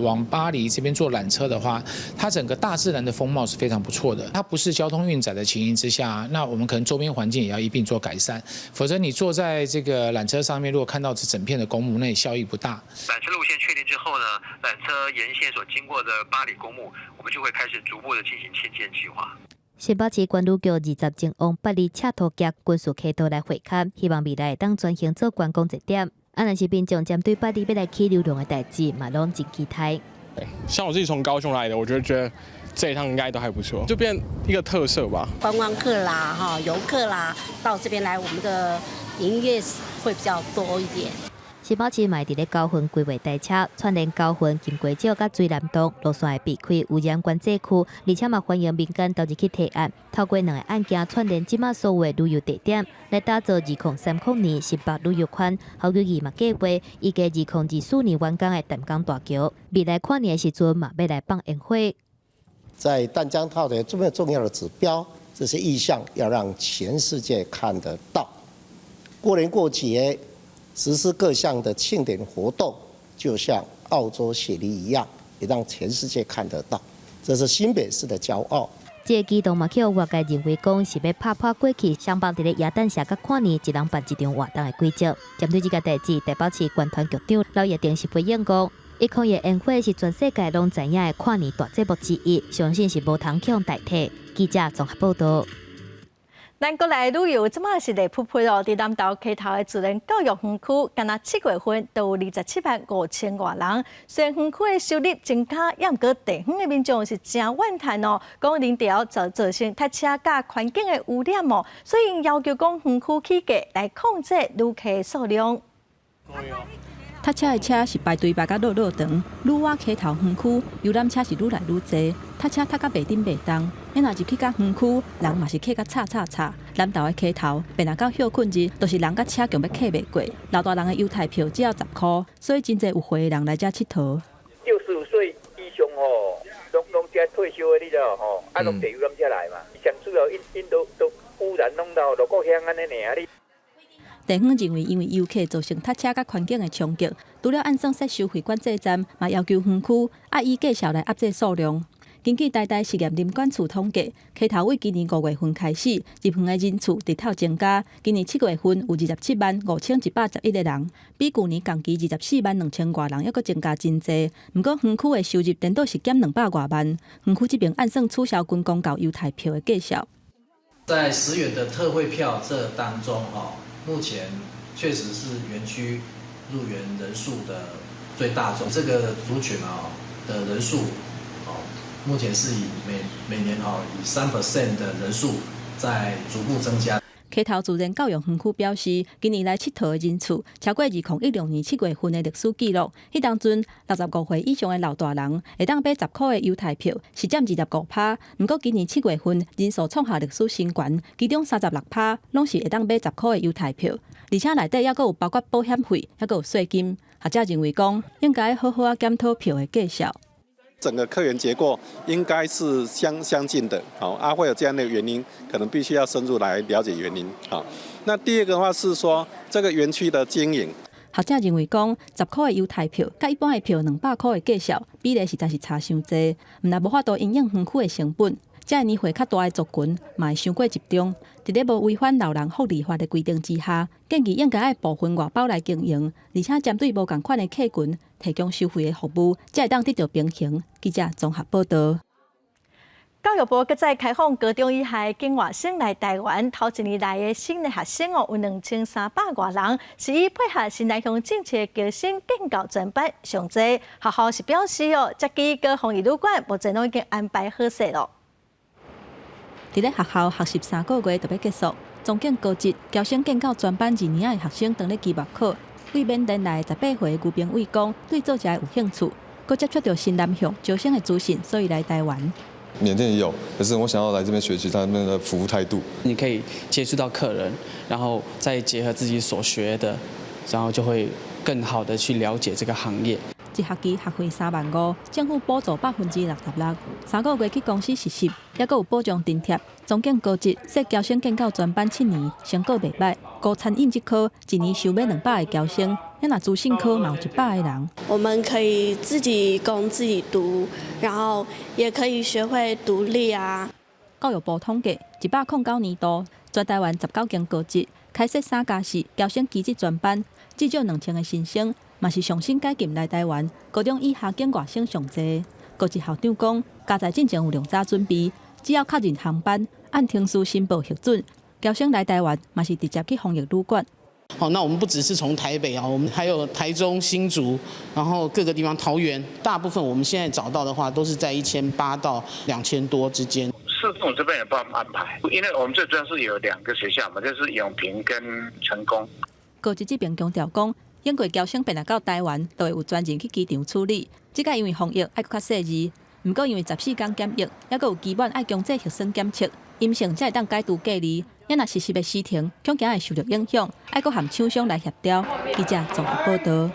往八里這邊坐纜車的話，它整個大自然的風貌是非常不錯的。它不是交通運載的情形之下，那我們可能周邊環境也要一併做改善。否則你坐在這個纜車上面，如果看到這整片的公墓，那也效益不大。纜車路線確定之後呢，纜車沿線所經過的八里公墓，我們就會開始逐步的進行遷建計劃。新北市觀旅局20前往八里赤兔岬軍事溪道來會勘，希望未來會當轉型做觀光熱點。啊，若是民眾針對八里欲來起遊廊的代誌，嘛攏真期待。像我自己從高雄來的，我覺得這一趟應該都還不錯，就變一個特色吧。觀光客啦，哈，遊客啦，到這邊來，我們的營業會比較多一點。新北市嘛佇咧九份規劃台車串聯九份金瓜石佮水湳洞路線會避開污染管制區，而且嘛歡迎民間投入去提案，透過兩个案件串聯這馬所有的旅遊地點，來打造2030年新北旅遊圈。侯友宜嘛計劃，預計2024年完工的淡江大橋，未來跨年的時陣嘛欲來放煙火。在淡江大橋這麼重要的指標，這些意象要讓全世界看得到。過年過節，實施各項的慶典活動，就像澳洲雪梨一樣，也讓全世界看得到，這是新北市的驕傲。這个舉動嘛，予外界認為講是欲拍破過去雙方佇咧耶誕節佮跨年一人辦一場活動的規則。針對這个代誌，台北市觀團局長劉業定是回應講，101煙火是全世界攏知影的跨年大節目之一，相信是無通予代替。記者綜合報導。咱國內旅遊這馬是熱噗噗哦，佇南投溪頭的自然教育園區，干焦7月份都有27萬5千外人。雖然園區的收入增加，也毋過地方的民眾是誠怨嘆哦，講人潮就造成塞車佮環境的污染哦，所以𪜶要求講園區起價來控制旅客數量。塞車的車是排隊排甲落落長，女媧溪頭園區遊覽車是愈來愈濟，塞車塞甲袂振袂動。啊若入去到園區，人嘛是客甲吵吵吵。南投的溪頭，便若到歇睏日，都是人佮車強欲客袂過。老大人的優待票只要10箍，所以真濟有歲的人來遮𨑨迌。65歲以上吼，攏攏遮退休的，你知無吼？啊，攏坐遊覽車來嘛。上主要𪜶𪜶都都污染弄到鹿谷鄉按呢爾你。地方認為，因為遊客造成塞車佮環境的衝擊，除了按算設收費管制站，嘛要求園區愛以價數來壓制數量。根據台大實驗林管處統計，溪頭對今年5月份開始，入園的人次直透增加。今年7月份有27萬5111個人，比舊年同期24萬2千外人，猶閣增加真濟。毋過園區的收入顛倒是減200外萬。園區這邊按算取消觀光購優待票的價數。在10元的特惠票這當中，目前確實是園區入園人數的最大宗，這個族群啊的人數，目前是以每每年以3% 的人數在逐步增加。溪溪頭自然教育園區表示，近年來𨑨迌的人次超過2016年7月份的歷史紀錄。彼當陣65歲以上的老大人會當買10箍的優待票，是佔25%。毋過今年7月份人數創下歷史新高，其中36%攏是會當買十箍的優待票，而且內底猶閣有包括保險費，猶閣有稅金。學者認為講，應該好好仔檢討票的價數。整個客源結構應該是相近的，好啊，會有這樣的原因，可能必須要深入來了解原因。好，那第二個的話是說，這個園區的經營。學者認為講，10箍的優待票，佮一般的票200箍的價數比例實在是差傷濟，毋但無法度因應園區的成本，遮年歲較大的族群嘛會傷過集中。佇咧無違反老人福利法的規定之下，建議應該愛部分外包來經營，而且針對無仝款的客群提供收費的服務，才會當得著平衡。記者綜合報導。教育部閣再開放高中以下境外生來台灣，頭一年來的新的學生哦，有2300外人，是以配合新南向政策僑生建教專班上濟。學校是表示哦，這期個防疫旅館目前攏已經安排好勢囉。佇咧學校學習3個月就欲結束，終境高職僑生建教專班二年仔的學生當咧期末考，對緬甸來18歲的牛明偉講，對做食的有興趣，閣接觸著新南向招生的資訊，所以來台灣。緬甸也有，可是我想要來這邊學習他們的服務態度。你可以接觸到客人，然後再結合自己所學的，然後就會更好的去了解這個行業。一學期學費3萬5，政府補助66%。3個月去公司實習，猶閣有保障津貼。終境高職設僑生建教專班7年，成果袂䆀。高餐飲這科一年收欲200个僑生，若資訊科嘛有100個人。我們可以自己供自己讀，然後也可以學會獨立啊。教育部統計，109年度全台灣19間高職開設3加4僑生技職專班，至少2000个新生。嘛是上新解禁來台灣，高中以下境外生上濟。高職校長講，佳哉進前有良早準備，只要確認航班，按程序申報核准，僑生來台灣嘛是直接去防疫旅館。好，那我們不只是從台北啊，我們還有台中、新竹，然後各個地方，桃園，大部分我們現在找到的話，都是在1800到2000多之間。市政府這邊也幫我們安排，因為我們最主要是有兩個學校嘛，就是永平跟成功。高職這邊強調講，英國僑生變來到台灣，都會有專人去機場處理。這擺因為防疫愛閣較細膩，毋過因為14天檢疫，猶閣有期滿愛強制核酸檢測，陰性才會當解除隔離。若實習的時程，恐驚會受著影響，愛閣和廠商來協調。記者綜合報導。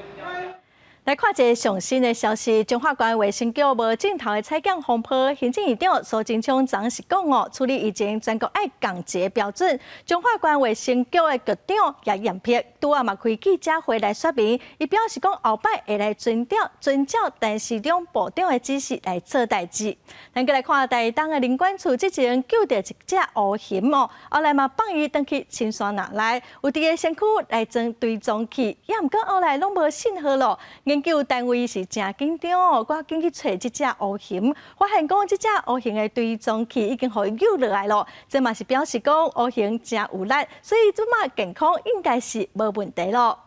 來看一个上新的消息，彰化縣衛生局無症頭的採檢風波，行政院長蘇貞昌昨是講哦，處理以前全國愛仝一个標準。彰化縣衛生局的局長也嚴批，拄仔嘛開記者會來說明，伊表示講後擺會來遵照陳時中部長的指示來做代誌。咱閣來看台東的林管處之前救著一隻烏熊哦，後來嘛放伊轉去深山內，有佇个身軀來裝追蹤器，也毋過後來攏無信號囉。研究單位是誠緊張哦，趕緊去揣這隻烏熊，發現講這隻烏熊的追蹤器已經予伊扭落來囉，這嘛是表示講烏熊誠有力，所以這馬健康應該是無問題囉。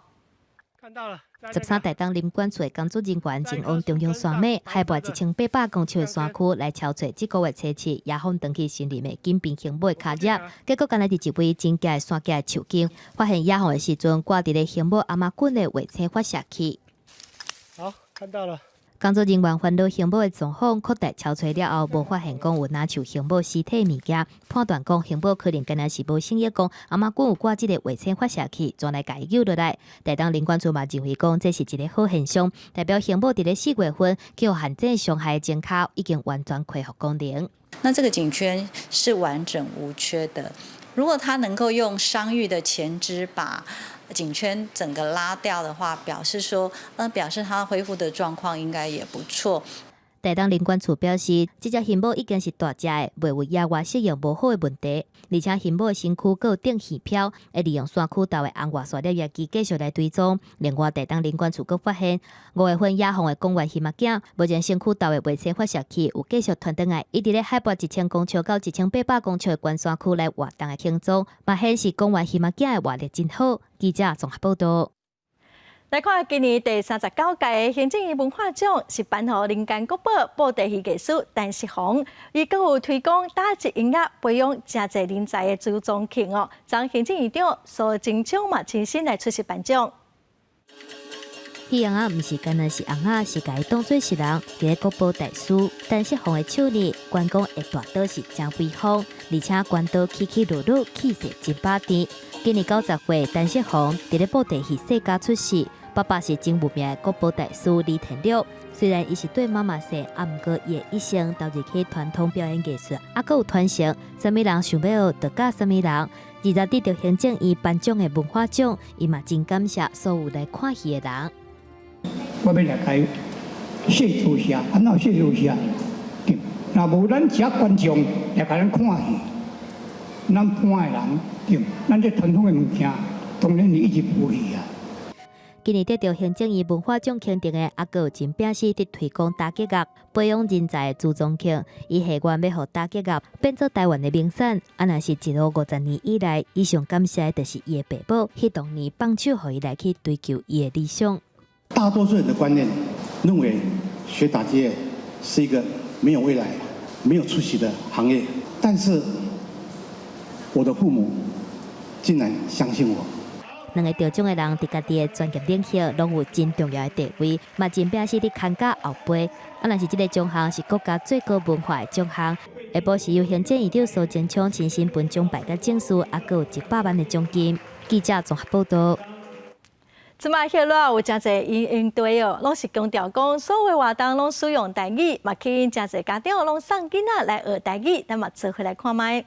看到了。 13台東林管處的工作人員前往中央山脈海拔1800公尺的山區來搜揣這個月初七野放轉去森林的金邊熊母的跤跡，結果敢若佇一位真崎的山腳樹間，發現野放的時陣掛佇咧熊母頷頸的衛星發射器。好，看到了。工作人員翻查熊母的狀況，擴大搜揣了後，無發現講有若像熊母屍體物件，判斷講熊母可能敢若是無醒意講頷頸有掛這个衛星發射器，轉來共伊救落來。台東林管處嘛認為講這是一个好現象，代表熊母佇咧4月份去予旱災傷害的前跤已經完全恢復功能。那這個頸圈是完整無缺的，如果他能夠用傷愈的前肢把頸圈整個拉掉的話，表示說，表示他恢復的狀況應該也不錯。台東林管處表示，這隻熊母已經是大隻的，袂有野外適應無好的問題。而且熊母的身軀閣有定魚標，會利用山區頭的紅外線攝影機繼續來追蹤。另外，台東林管處閣發現，5月份野放的公園熊仔囝，目前身軀頭的衛星發射器有繼續傳轉來，伊佇咧海拔1000公尺到1800公尺的懸山區來活動的行蹤，嘛顯示公園熊仔囝的活力真好。記者綜合報導。來看今年第39屆的行政院文化獎是頒予人間國寶布袋戲藝師陳錫煌，伊閣有推廣打擊音樂，培養誠濟人才的朱宗慶哦。昨行政院長蘇貞昌嘛親身來出席頒獎。彼尪仔毋是干焦是尪仔，是共伊當做是人。佇咧國寶大師陳錫煌的手裡，關公的大刀是誠威風，而且關刀起起落落，氣勢真霸天。今年90歲，陳錫煌佇咧布袋戲世家出世，爸爸是真有名的國寶大師李天祿。雖然伊是綴媽媽生，啊，毋過伊的一生投入去傳統表演藝術，啊，閣有傳承，啥物人想欲學，就教啥物人。二十得著行政院頒獎的文化獎，伊嘛真感謝所有來看戲的人。我欲來共伊說多謝，按怎說多謝？對，若無咱遮觀眾來共咱看戲，咱伴的人，對，咱這傳統的物件，當然是一直無去啊。今年得著行政院文化獎肯定的，啊，閣有真摒死佇推廣打擊樂、培養人才的朱宗慶，伊誓願欲予打擊樂變做台灣的名產。啊，若是一路50年以來，伊上感謝的就是伊的爸母，彼當年放手予伊來去追求伊的理想。大多數人的觀念認為學打擊樂是一個沒有未來、沒有出息的行業，但是我的父母竟然相信我。兩個得獎的人佇家己的專業領域攏有真重要的地位，嘛真摒死佇看教後輩。啊，若是這個獎項是國家最高文化的獎項，下晡是由行政院長蘇貞昌親身頒獎牌佮證書，啊，閣有100萬的獎金。記者綜合報導。這擺歇熱有誠濟營隊哦，攏是強調講所有活動攏使用台語，嘛吸引誠濟家長攏送囡仔來學台語，咱嘛做伙來看覓。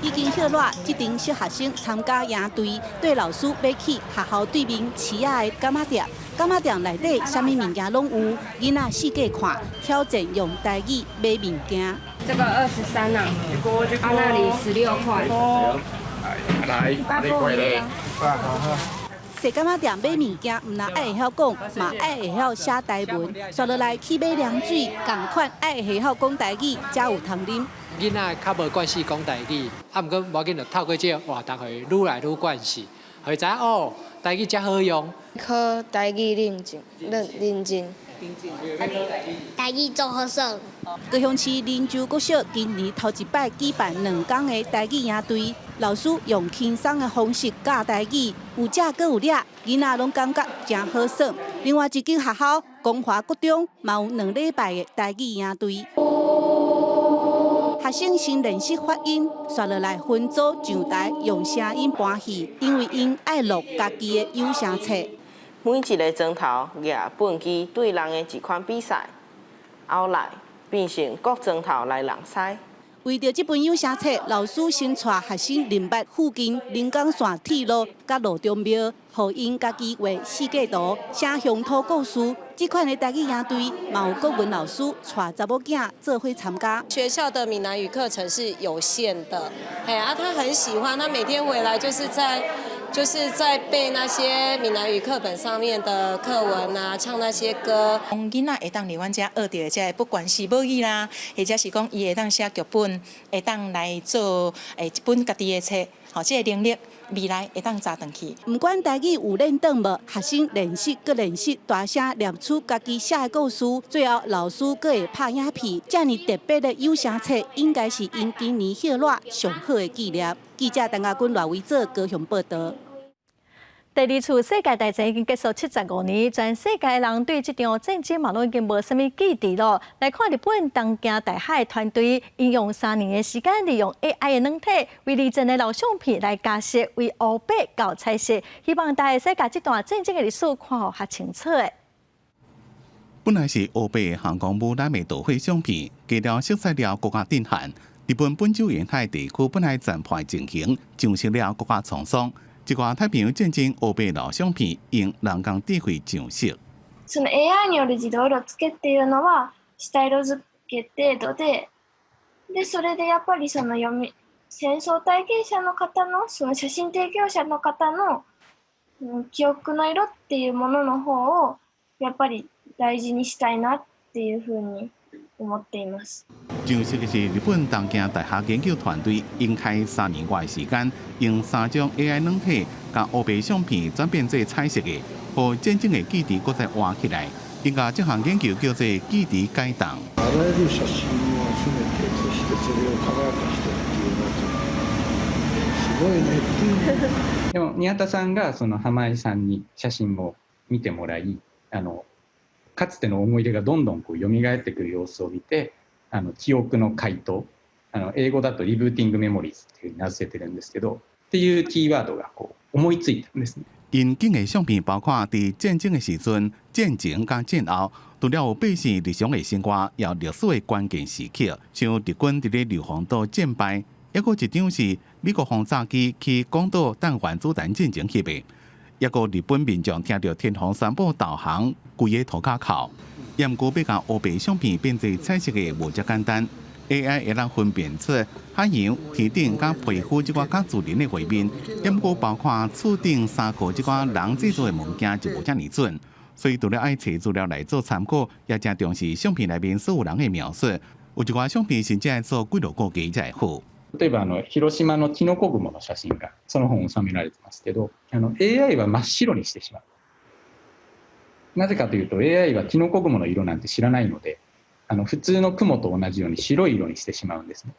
已經歇熱，這陣小學生參加營隊，綴老師欲去學校對面市仔的柑仔店。柑仔店內底啥物物件攏有，囡仔四界看，挑戰用台語買物件。這個23啊，啊那裡16塊。來，你過來。踅柑仔店買物件，毋但愛會曉講，嘛愛會曉寫台文。紲落來去買涼水，仝款愛會曉講台語，才有通啉。囡仔較無慣勢講台語，啊，毋過無要緊，就透過這個活動，予伊愈來愈慣勢，予伊知影哦，台語遮好用。考台語認證，認認證。台語做好耍。高雄市林州國小今年頭一擺舉辦2天的台語營隊，老師用輕鬆的方式教台語，有食閣有掠，囡仔攏感覺誠好耍。另外一間學校光華國中嘛有2禮拜的台語營隊。學生先練習發音，紲落來分組上台用聲音搬戲，因為𪜶愛錄家己的有聲冊。每一个磚頭舉畚箕對人的一款比賽，後來變成各磚頭來人賽。為著這本有聲冊，老師先帶學生認捌附近臨港線鐵路佮路中廟，予𪜶家己畫設計圖、寫鄉土故事。這款的台語營隊，嘛有國文老師帶查某囝做伙參加。學校的閩南語課程是有限的，嘿啊，他很喜歡，他每天回來就是在背那些閩南語課本上面的課文啊，唱那些歌。囡仔會當佇阮遮學著這個，不管是母語啦，或者是講伊會當寫劇本，會當來做一本家己的冊，吼，這個能力未來會當紮轉去。毋管台語有練轉無，學生練習閣練習，大聲念出家己寫的故事，最後老師閣會拍影片。遮爾特別的有聲冊，應該是𪜶今年歇熱上好的紀念。記者陳家軍、賴維做高雄報導。第二次世界大戰已經結束75年，全世界人對這場戰爭嘛，攏已經無啥物記憶囉。來看日本東京大學團隊，𪜶用3年的時間，利用 AI 的軟體，為二戰的老相片來加色，為烏白到彩色，希望大家會使共這段戰爭的歷史看予較清楚的。本來是烏白的航空母艦的導火相片，加了色彩了，閣較震撼。日本本州沿海地區本來戰敗情形，上色了閣較滄桑。這個太平洋戰爭烏白老相片用人工智慧上色。その AI による自動色付けっていうのは下色付け程度で、でそれでやっぱりその読み戦争体験者の方のその写真提供者の方の記憶の色っていうものの方をやっぱり大事にしたいなっていうふうに思っています。上色的是日本東京大學研究團隊用開3年外時間，用三種 AI 軟體，共烏白相片轉變做彩色的，予戰爭的記憶閣再活起來。𪜶共這項研究叫做記憶解凍。あらゆる写真を集めて、そしてそれをカラー化してっていうのすごいねっていう。でも宮田さんがその浜井さんに写真を見てもらい、かつての思い出がどんどんこう蘇ってくる様子を見て、記憶の解凍、英語だと rebooting memories っていうふうに名付けてるんですけど、っていうキーワードがこう思いついたんですね。𪜶揀的相片包括佇戰爭的時陣、戰前佮戰後，除了有百姓日常的生活，也有歷史的關鍵時刻，像日軍佇咧硫磺島戰敗，抑閣一張是美國轟炸機去廣島彈原子彈進前翕的，抑閣日本民眾聽著天皇宣布投降，規个塗跤哭。毋過欲共烏白相片變做彩色的無遮簡單，AI 會當分辨出海洋、天頂佮皮膚這寡較自然的畫面，毋過包括厝頂衫褲這寡人製作的物件就無遮爾準，所以除了愛揣資料來做參考，也誠重視相片內面所有人的描述。有一寡相片甚至愛做幾落個月才會好。例えば広島のキノコ雲の写真がその本収められてますけど、AI は真っ白にしてしまう。なぜかというと AI はキノコ雲の色なんて知らないので、普通の雲と同じように白い色にしてしまうんですね。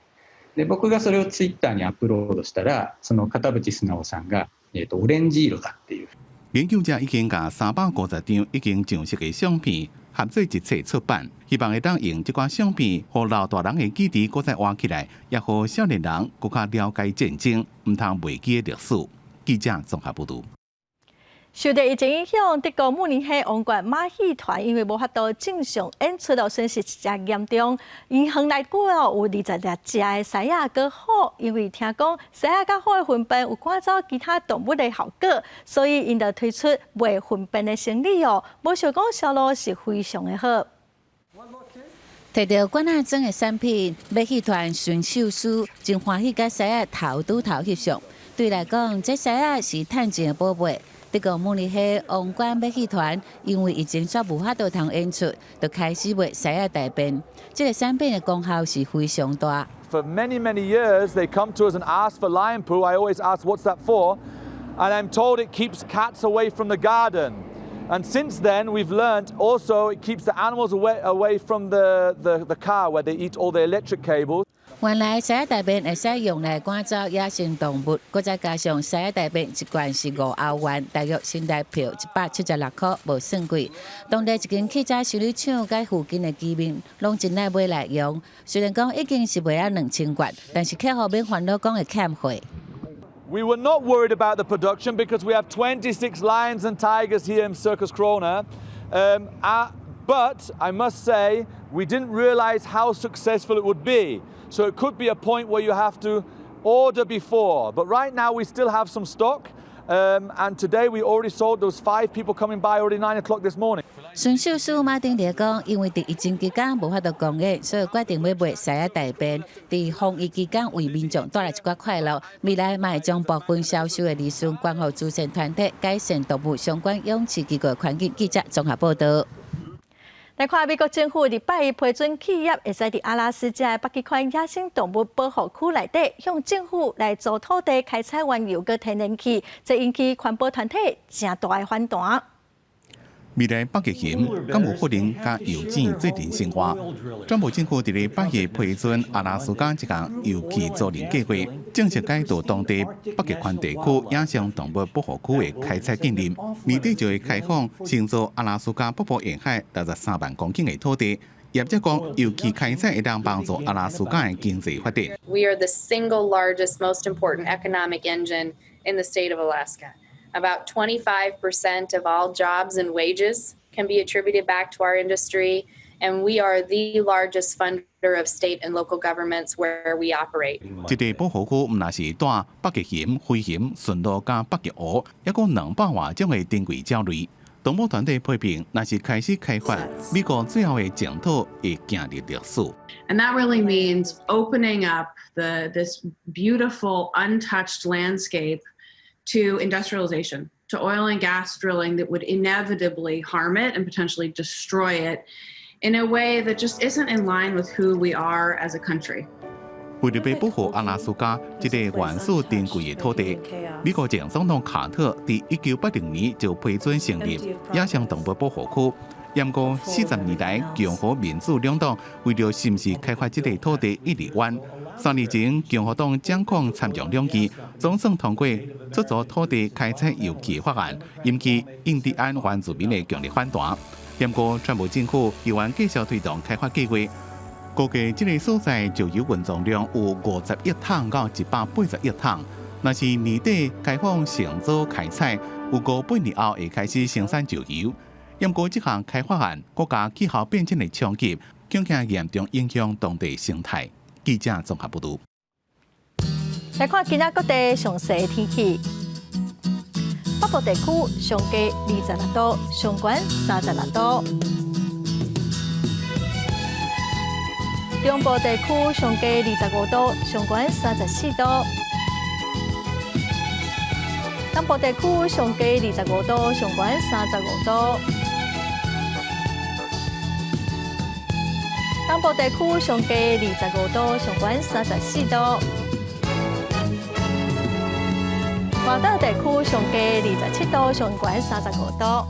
で、僕がそれをツイッターにアップロードしたら、その片渕須直さんが、オレンジ色だっていう。研究者已經共350張已經上色的相片合做一冊出版，希望會當用這寡相片，予老大人的記憶閣再活起來，也予少年人閣較了解戰爭，毋通袂記的歷史。記者綜合報導。受著疫情影響，德國慕尼黑王冠馬戲團因為無法度正常演出，損失誠嚴重。𪜶園內底哦有26隻的獅仔佮虎，因為聽講獅仔佮虎的糞便有趕走其他動物的效果，所以𪜶就推出賣糞便的生意哦。無想講銷路是非常的好。提著罐仔裝的產品，馬戲團馴獸師真歡喜，佮獅仔頭拄頭翕相。對來講，這獅仔是趁錢的寶貝。德國慕尼黑王冠馬戲團因為疫情煞無法度通演出，就開始賣獅仔大便。這個產品的功效是非常大。 For many, many years, they come to us and ask for lion poo. I always ask, "What's that for?" And I'm told it keeps cats away from the garden. And since then, we've learned also it keeps the animals away from the car where they eat all the electric cables. 原來獅仔大便會使用來趕走野生動物，閣再加上獅仔大便一罐是5歐元，大約新台票176塊，無算貴。當地一間汽車修理廠佮附近的居民攏真愛買來用。雖然講已經是賣啊2000罐，但是客戶免煩惱講會欠貨。 We were not worried about the production because we have 26 lions and tigers here in Circus Krone. But I must say, we didn't realize how successful it would be. So it could be a point where you have to order before. But right now we still have some stock. And today we already sold those five people coming by already 9 o'clock this morning. 馴獸師馬丁列講，因為佇疫情期間無法度公演，所以決定欲賣獅仔大便。佇防疫期間為民眾帶來一寡快樂。未來嘛會將部分銷售的利潤捐予慈善團體，改善動物相關養飼機構的環境。記者綜合報道。來看美國政府禮拜一批准企業會使佇阿拉斯加的北極圈野生動物保護區內底，向政府來租土地開採原油佮天然氣，這引起環保團體誠大的反彈。未來北極熊敢有可能佮油井做陣生活？川普政府佇禮拜一批准阿拉斯加這項油氣租賃計劃，正式解除當地北極圈地區野生動物保護區的開採禁令，年底就會開放承租阿拉斯加北部沿海63萬公頃的土地。業者講，油氣開採會當幫助阿拉斯加的經濟發展。 We are the single largest, most important economic engine in the state of Alaska. About 25% of all jobs and wages can be attributed back to our industry, and we are the largest funder of state and local governments where we operate. 這個保護區毋但是蹛北極熊、灰熊、馴鹿佮北極鼯，抑閣200外種的珍貴鳥類。動保團體批評，若是開始開發，美國最後的淨土會走入歷史。 And that really means opening up this beautiful, untouched landscape to industrialization, to oil and gas drilling that would inevitably harm it and potentially destroy it. in a way that just isn't in line with who we are as a country. 為著欲保護阿拉斯加這个原始珍貴的土地，美國前總統卡特佇1980年就批准成立野生動物保護區。毋過40年來，共和民主兩黨為著是毋是開發這个土地一直冤。3年前，共和黨掌控參眾兩院，總算通過出租土地開採油氣的法案，引起印第安原住民的強烈反彈。毋過，川普政府猶原繼續推動開發計劃。估計這个所在石油蘊藏量有50億桶到180億桶。若是年底開放承租開採，有5年後會開始生產石油。毋過，這項開發案，閣佮氣候變遷的衝擊，恐驚嚴重影響當地生態。記者綜合報導。來看今仔各地詳細的天氣。北部地區上低26度，上懸36度。中部地區上低25度，上懸34度。南部地區上低25度，上懸35度。東部地區上低25度，上懸34度。外島地區上低27度，上懸35度。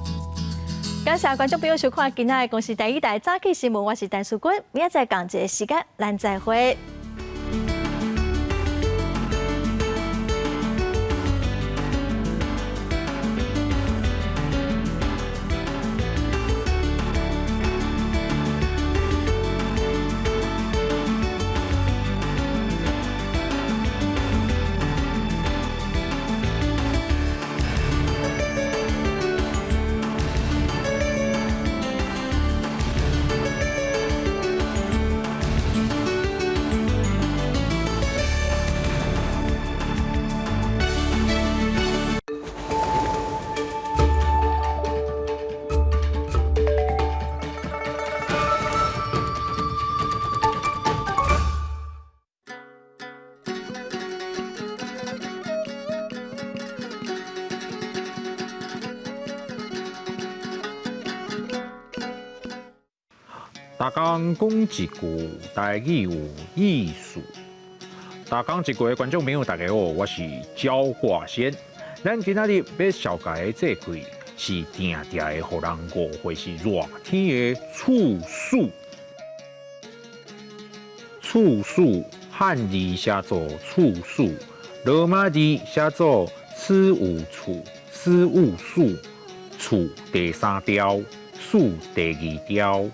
感謝觀眾朋友收看今仔的公視第一台早起新聞，我是陳淑君，明仔載仝一个時間，咱再會。逐工講一句台語有意思。逐工一句的觀眾朋友，大家好，我是焦華仙。咱今仔日欲紹介的這句是定定會予人誤會是熱天的處暑。處暑漢字寫做處暑，羅馬字寫做此有處，此有暑，處第三調，暑第二調。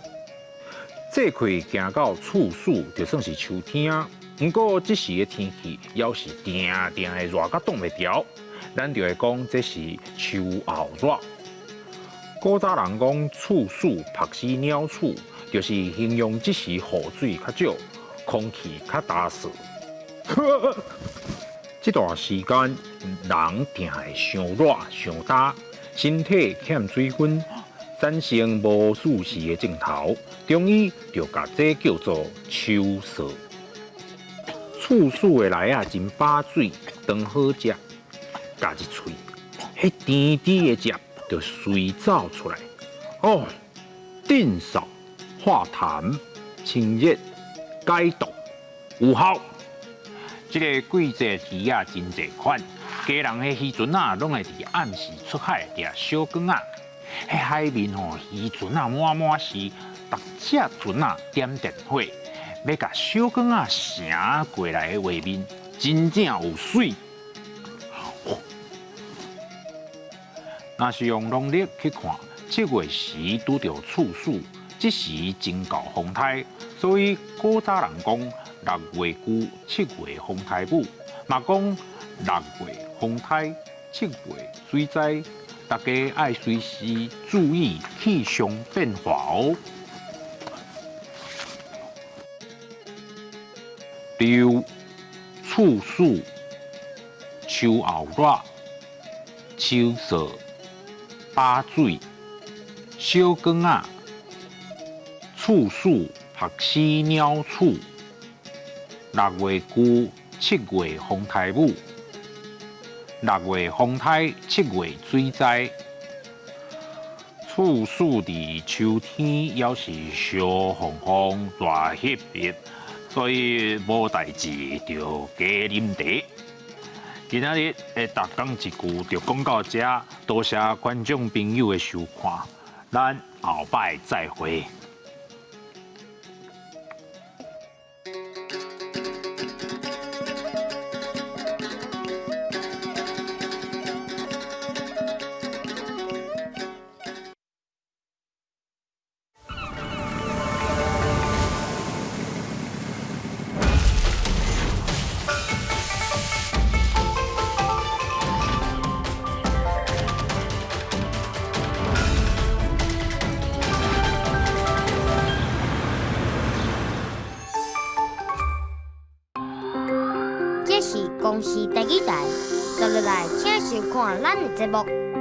這氣行到處暑，就算是秋天啊。毋過這時的天氣，猶是定定會熱甲擋袂牢，咱就會講這是秋後熱。古早人講處暑曝死鳥鼠，就是形容這時雨水較少，空氣較焦燥。這段時間，人定會傷熱、傷焦，身體欠水分。產生無舒適的症頭，中醫就共這叫做秋燥。處暑的梨仔真飽水，當好食，咬一喙，彼甜甜的汁就隨走出來。哦，鎮嗽、化痰、清熱、解毒，有效。這个季節魚仔真濟款，家人彼漁船仔攏會佇暗時出海掠小卷仔。彼海面吼，漁船仔滿滿是，逐隻船仔點電火，欲共小卷仔捙過來的畫面，真正有媠。若是用農曆去看，7月時拄著處暑，這時真夠風颱，所以古早人講6月龜，7月風颱母，嘛講6月風颱，7月水災。大家愛隨時注意氣象變化哦。六、處暑、秋後熱、秋燥、飽水、小卷仔、處暑、曝死鳥鼠、6月龜、7月風颱母。6月風颱，7月水災。厝欶佇秋天猶是燒烘烘熱翕翕，所以無代誌著加啉茶。今仔日的逐工一句就講到遮，多謝觀眾朋友的收看，咱後擺再會。這是公視第二台，接落來請收看咱的節目。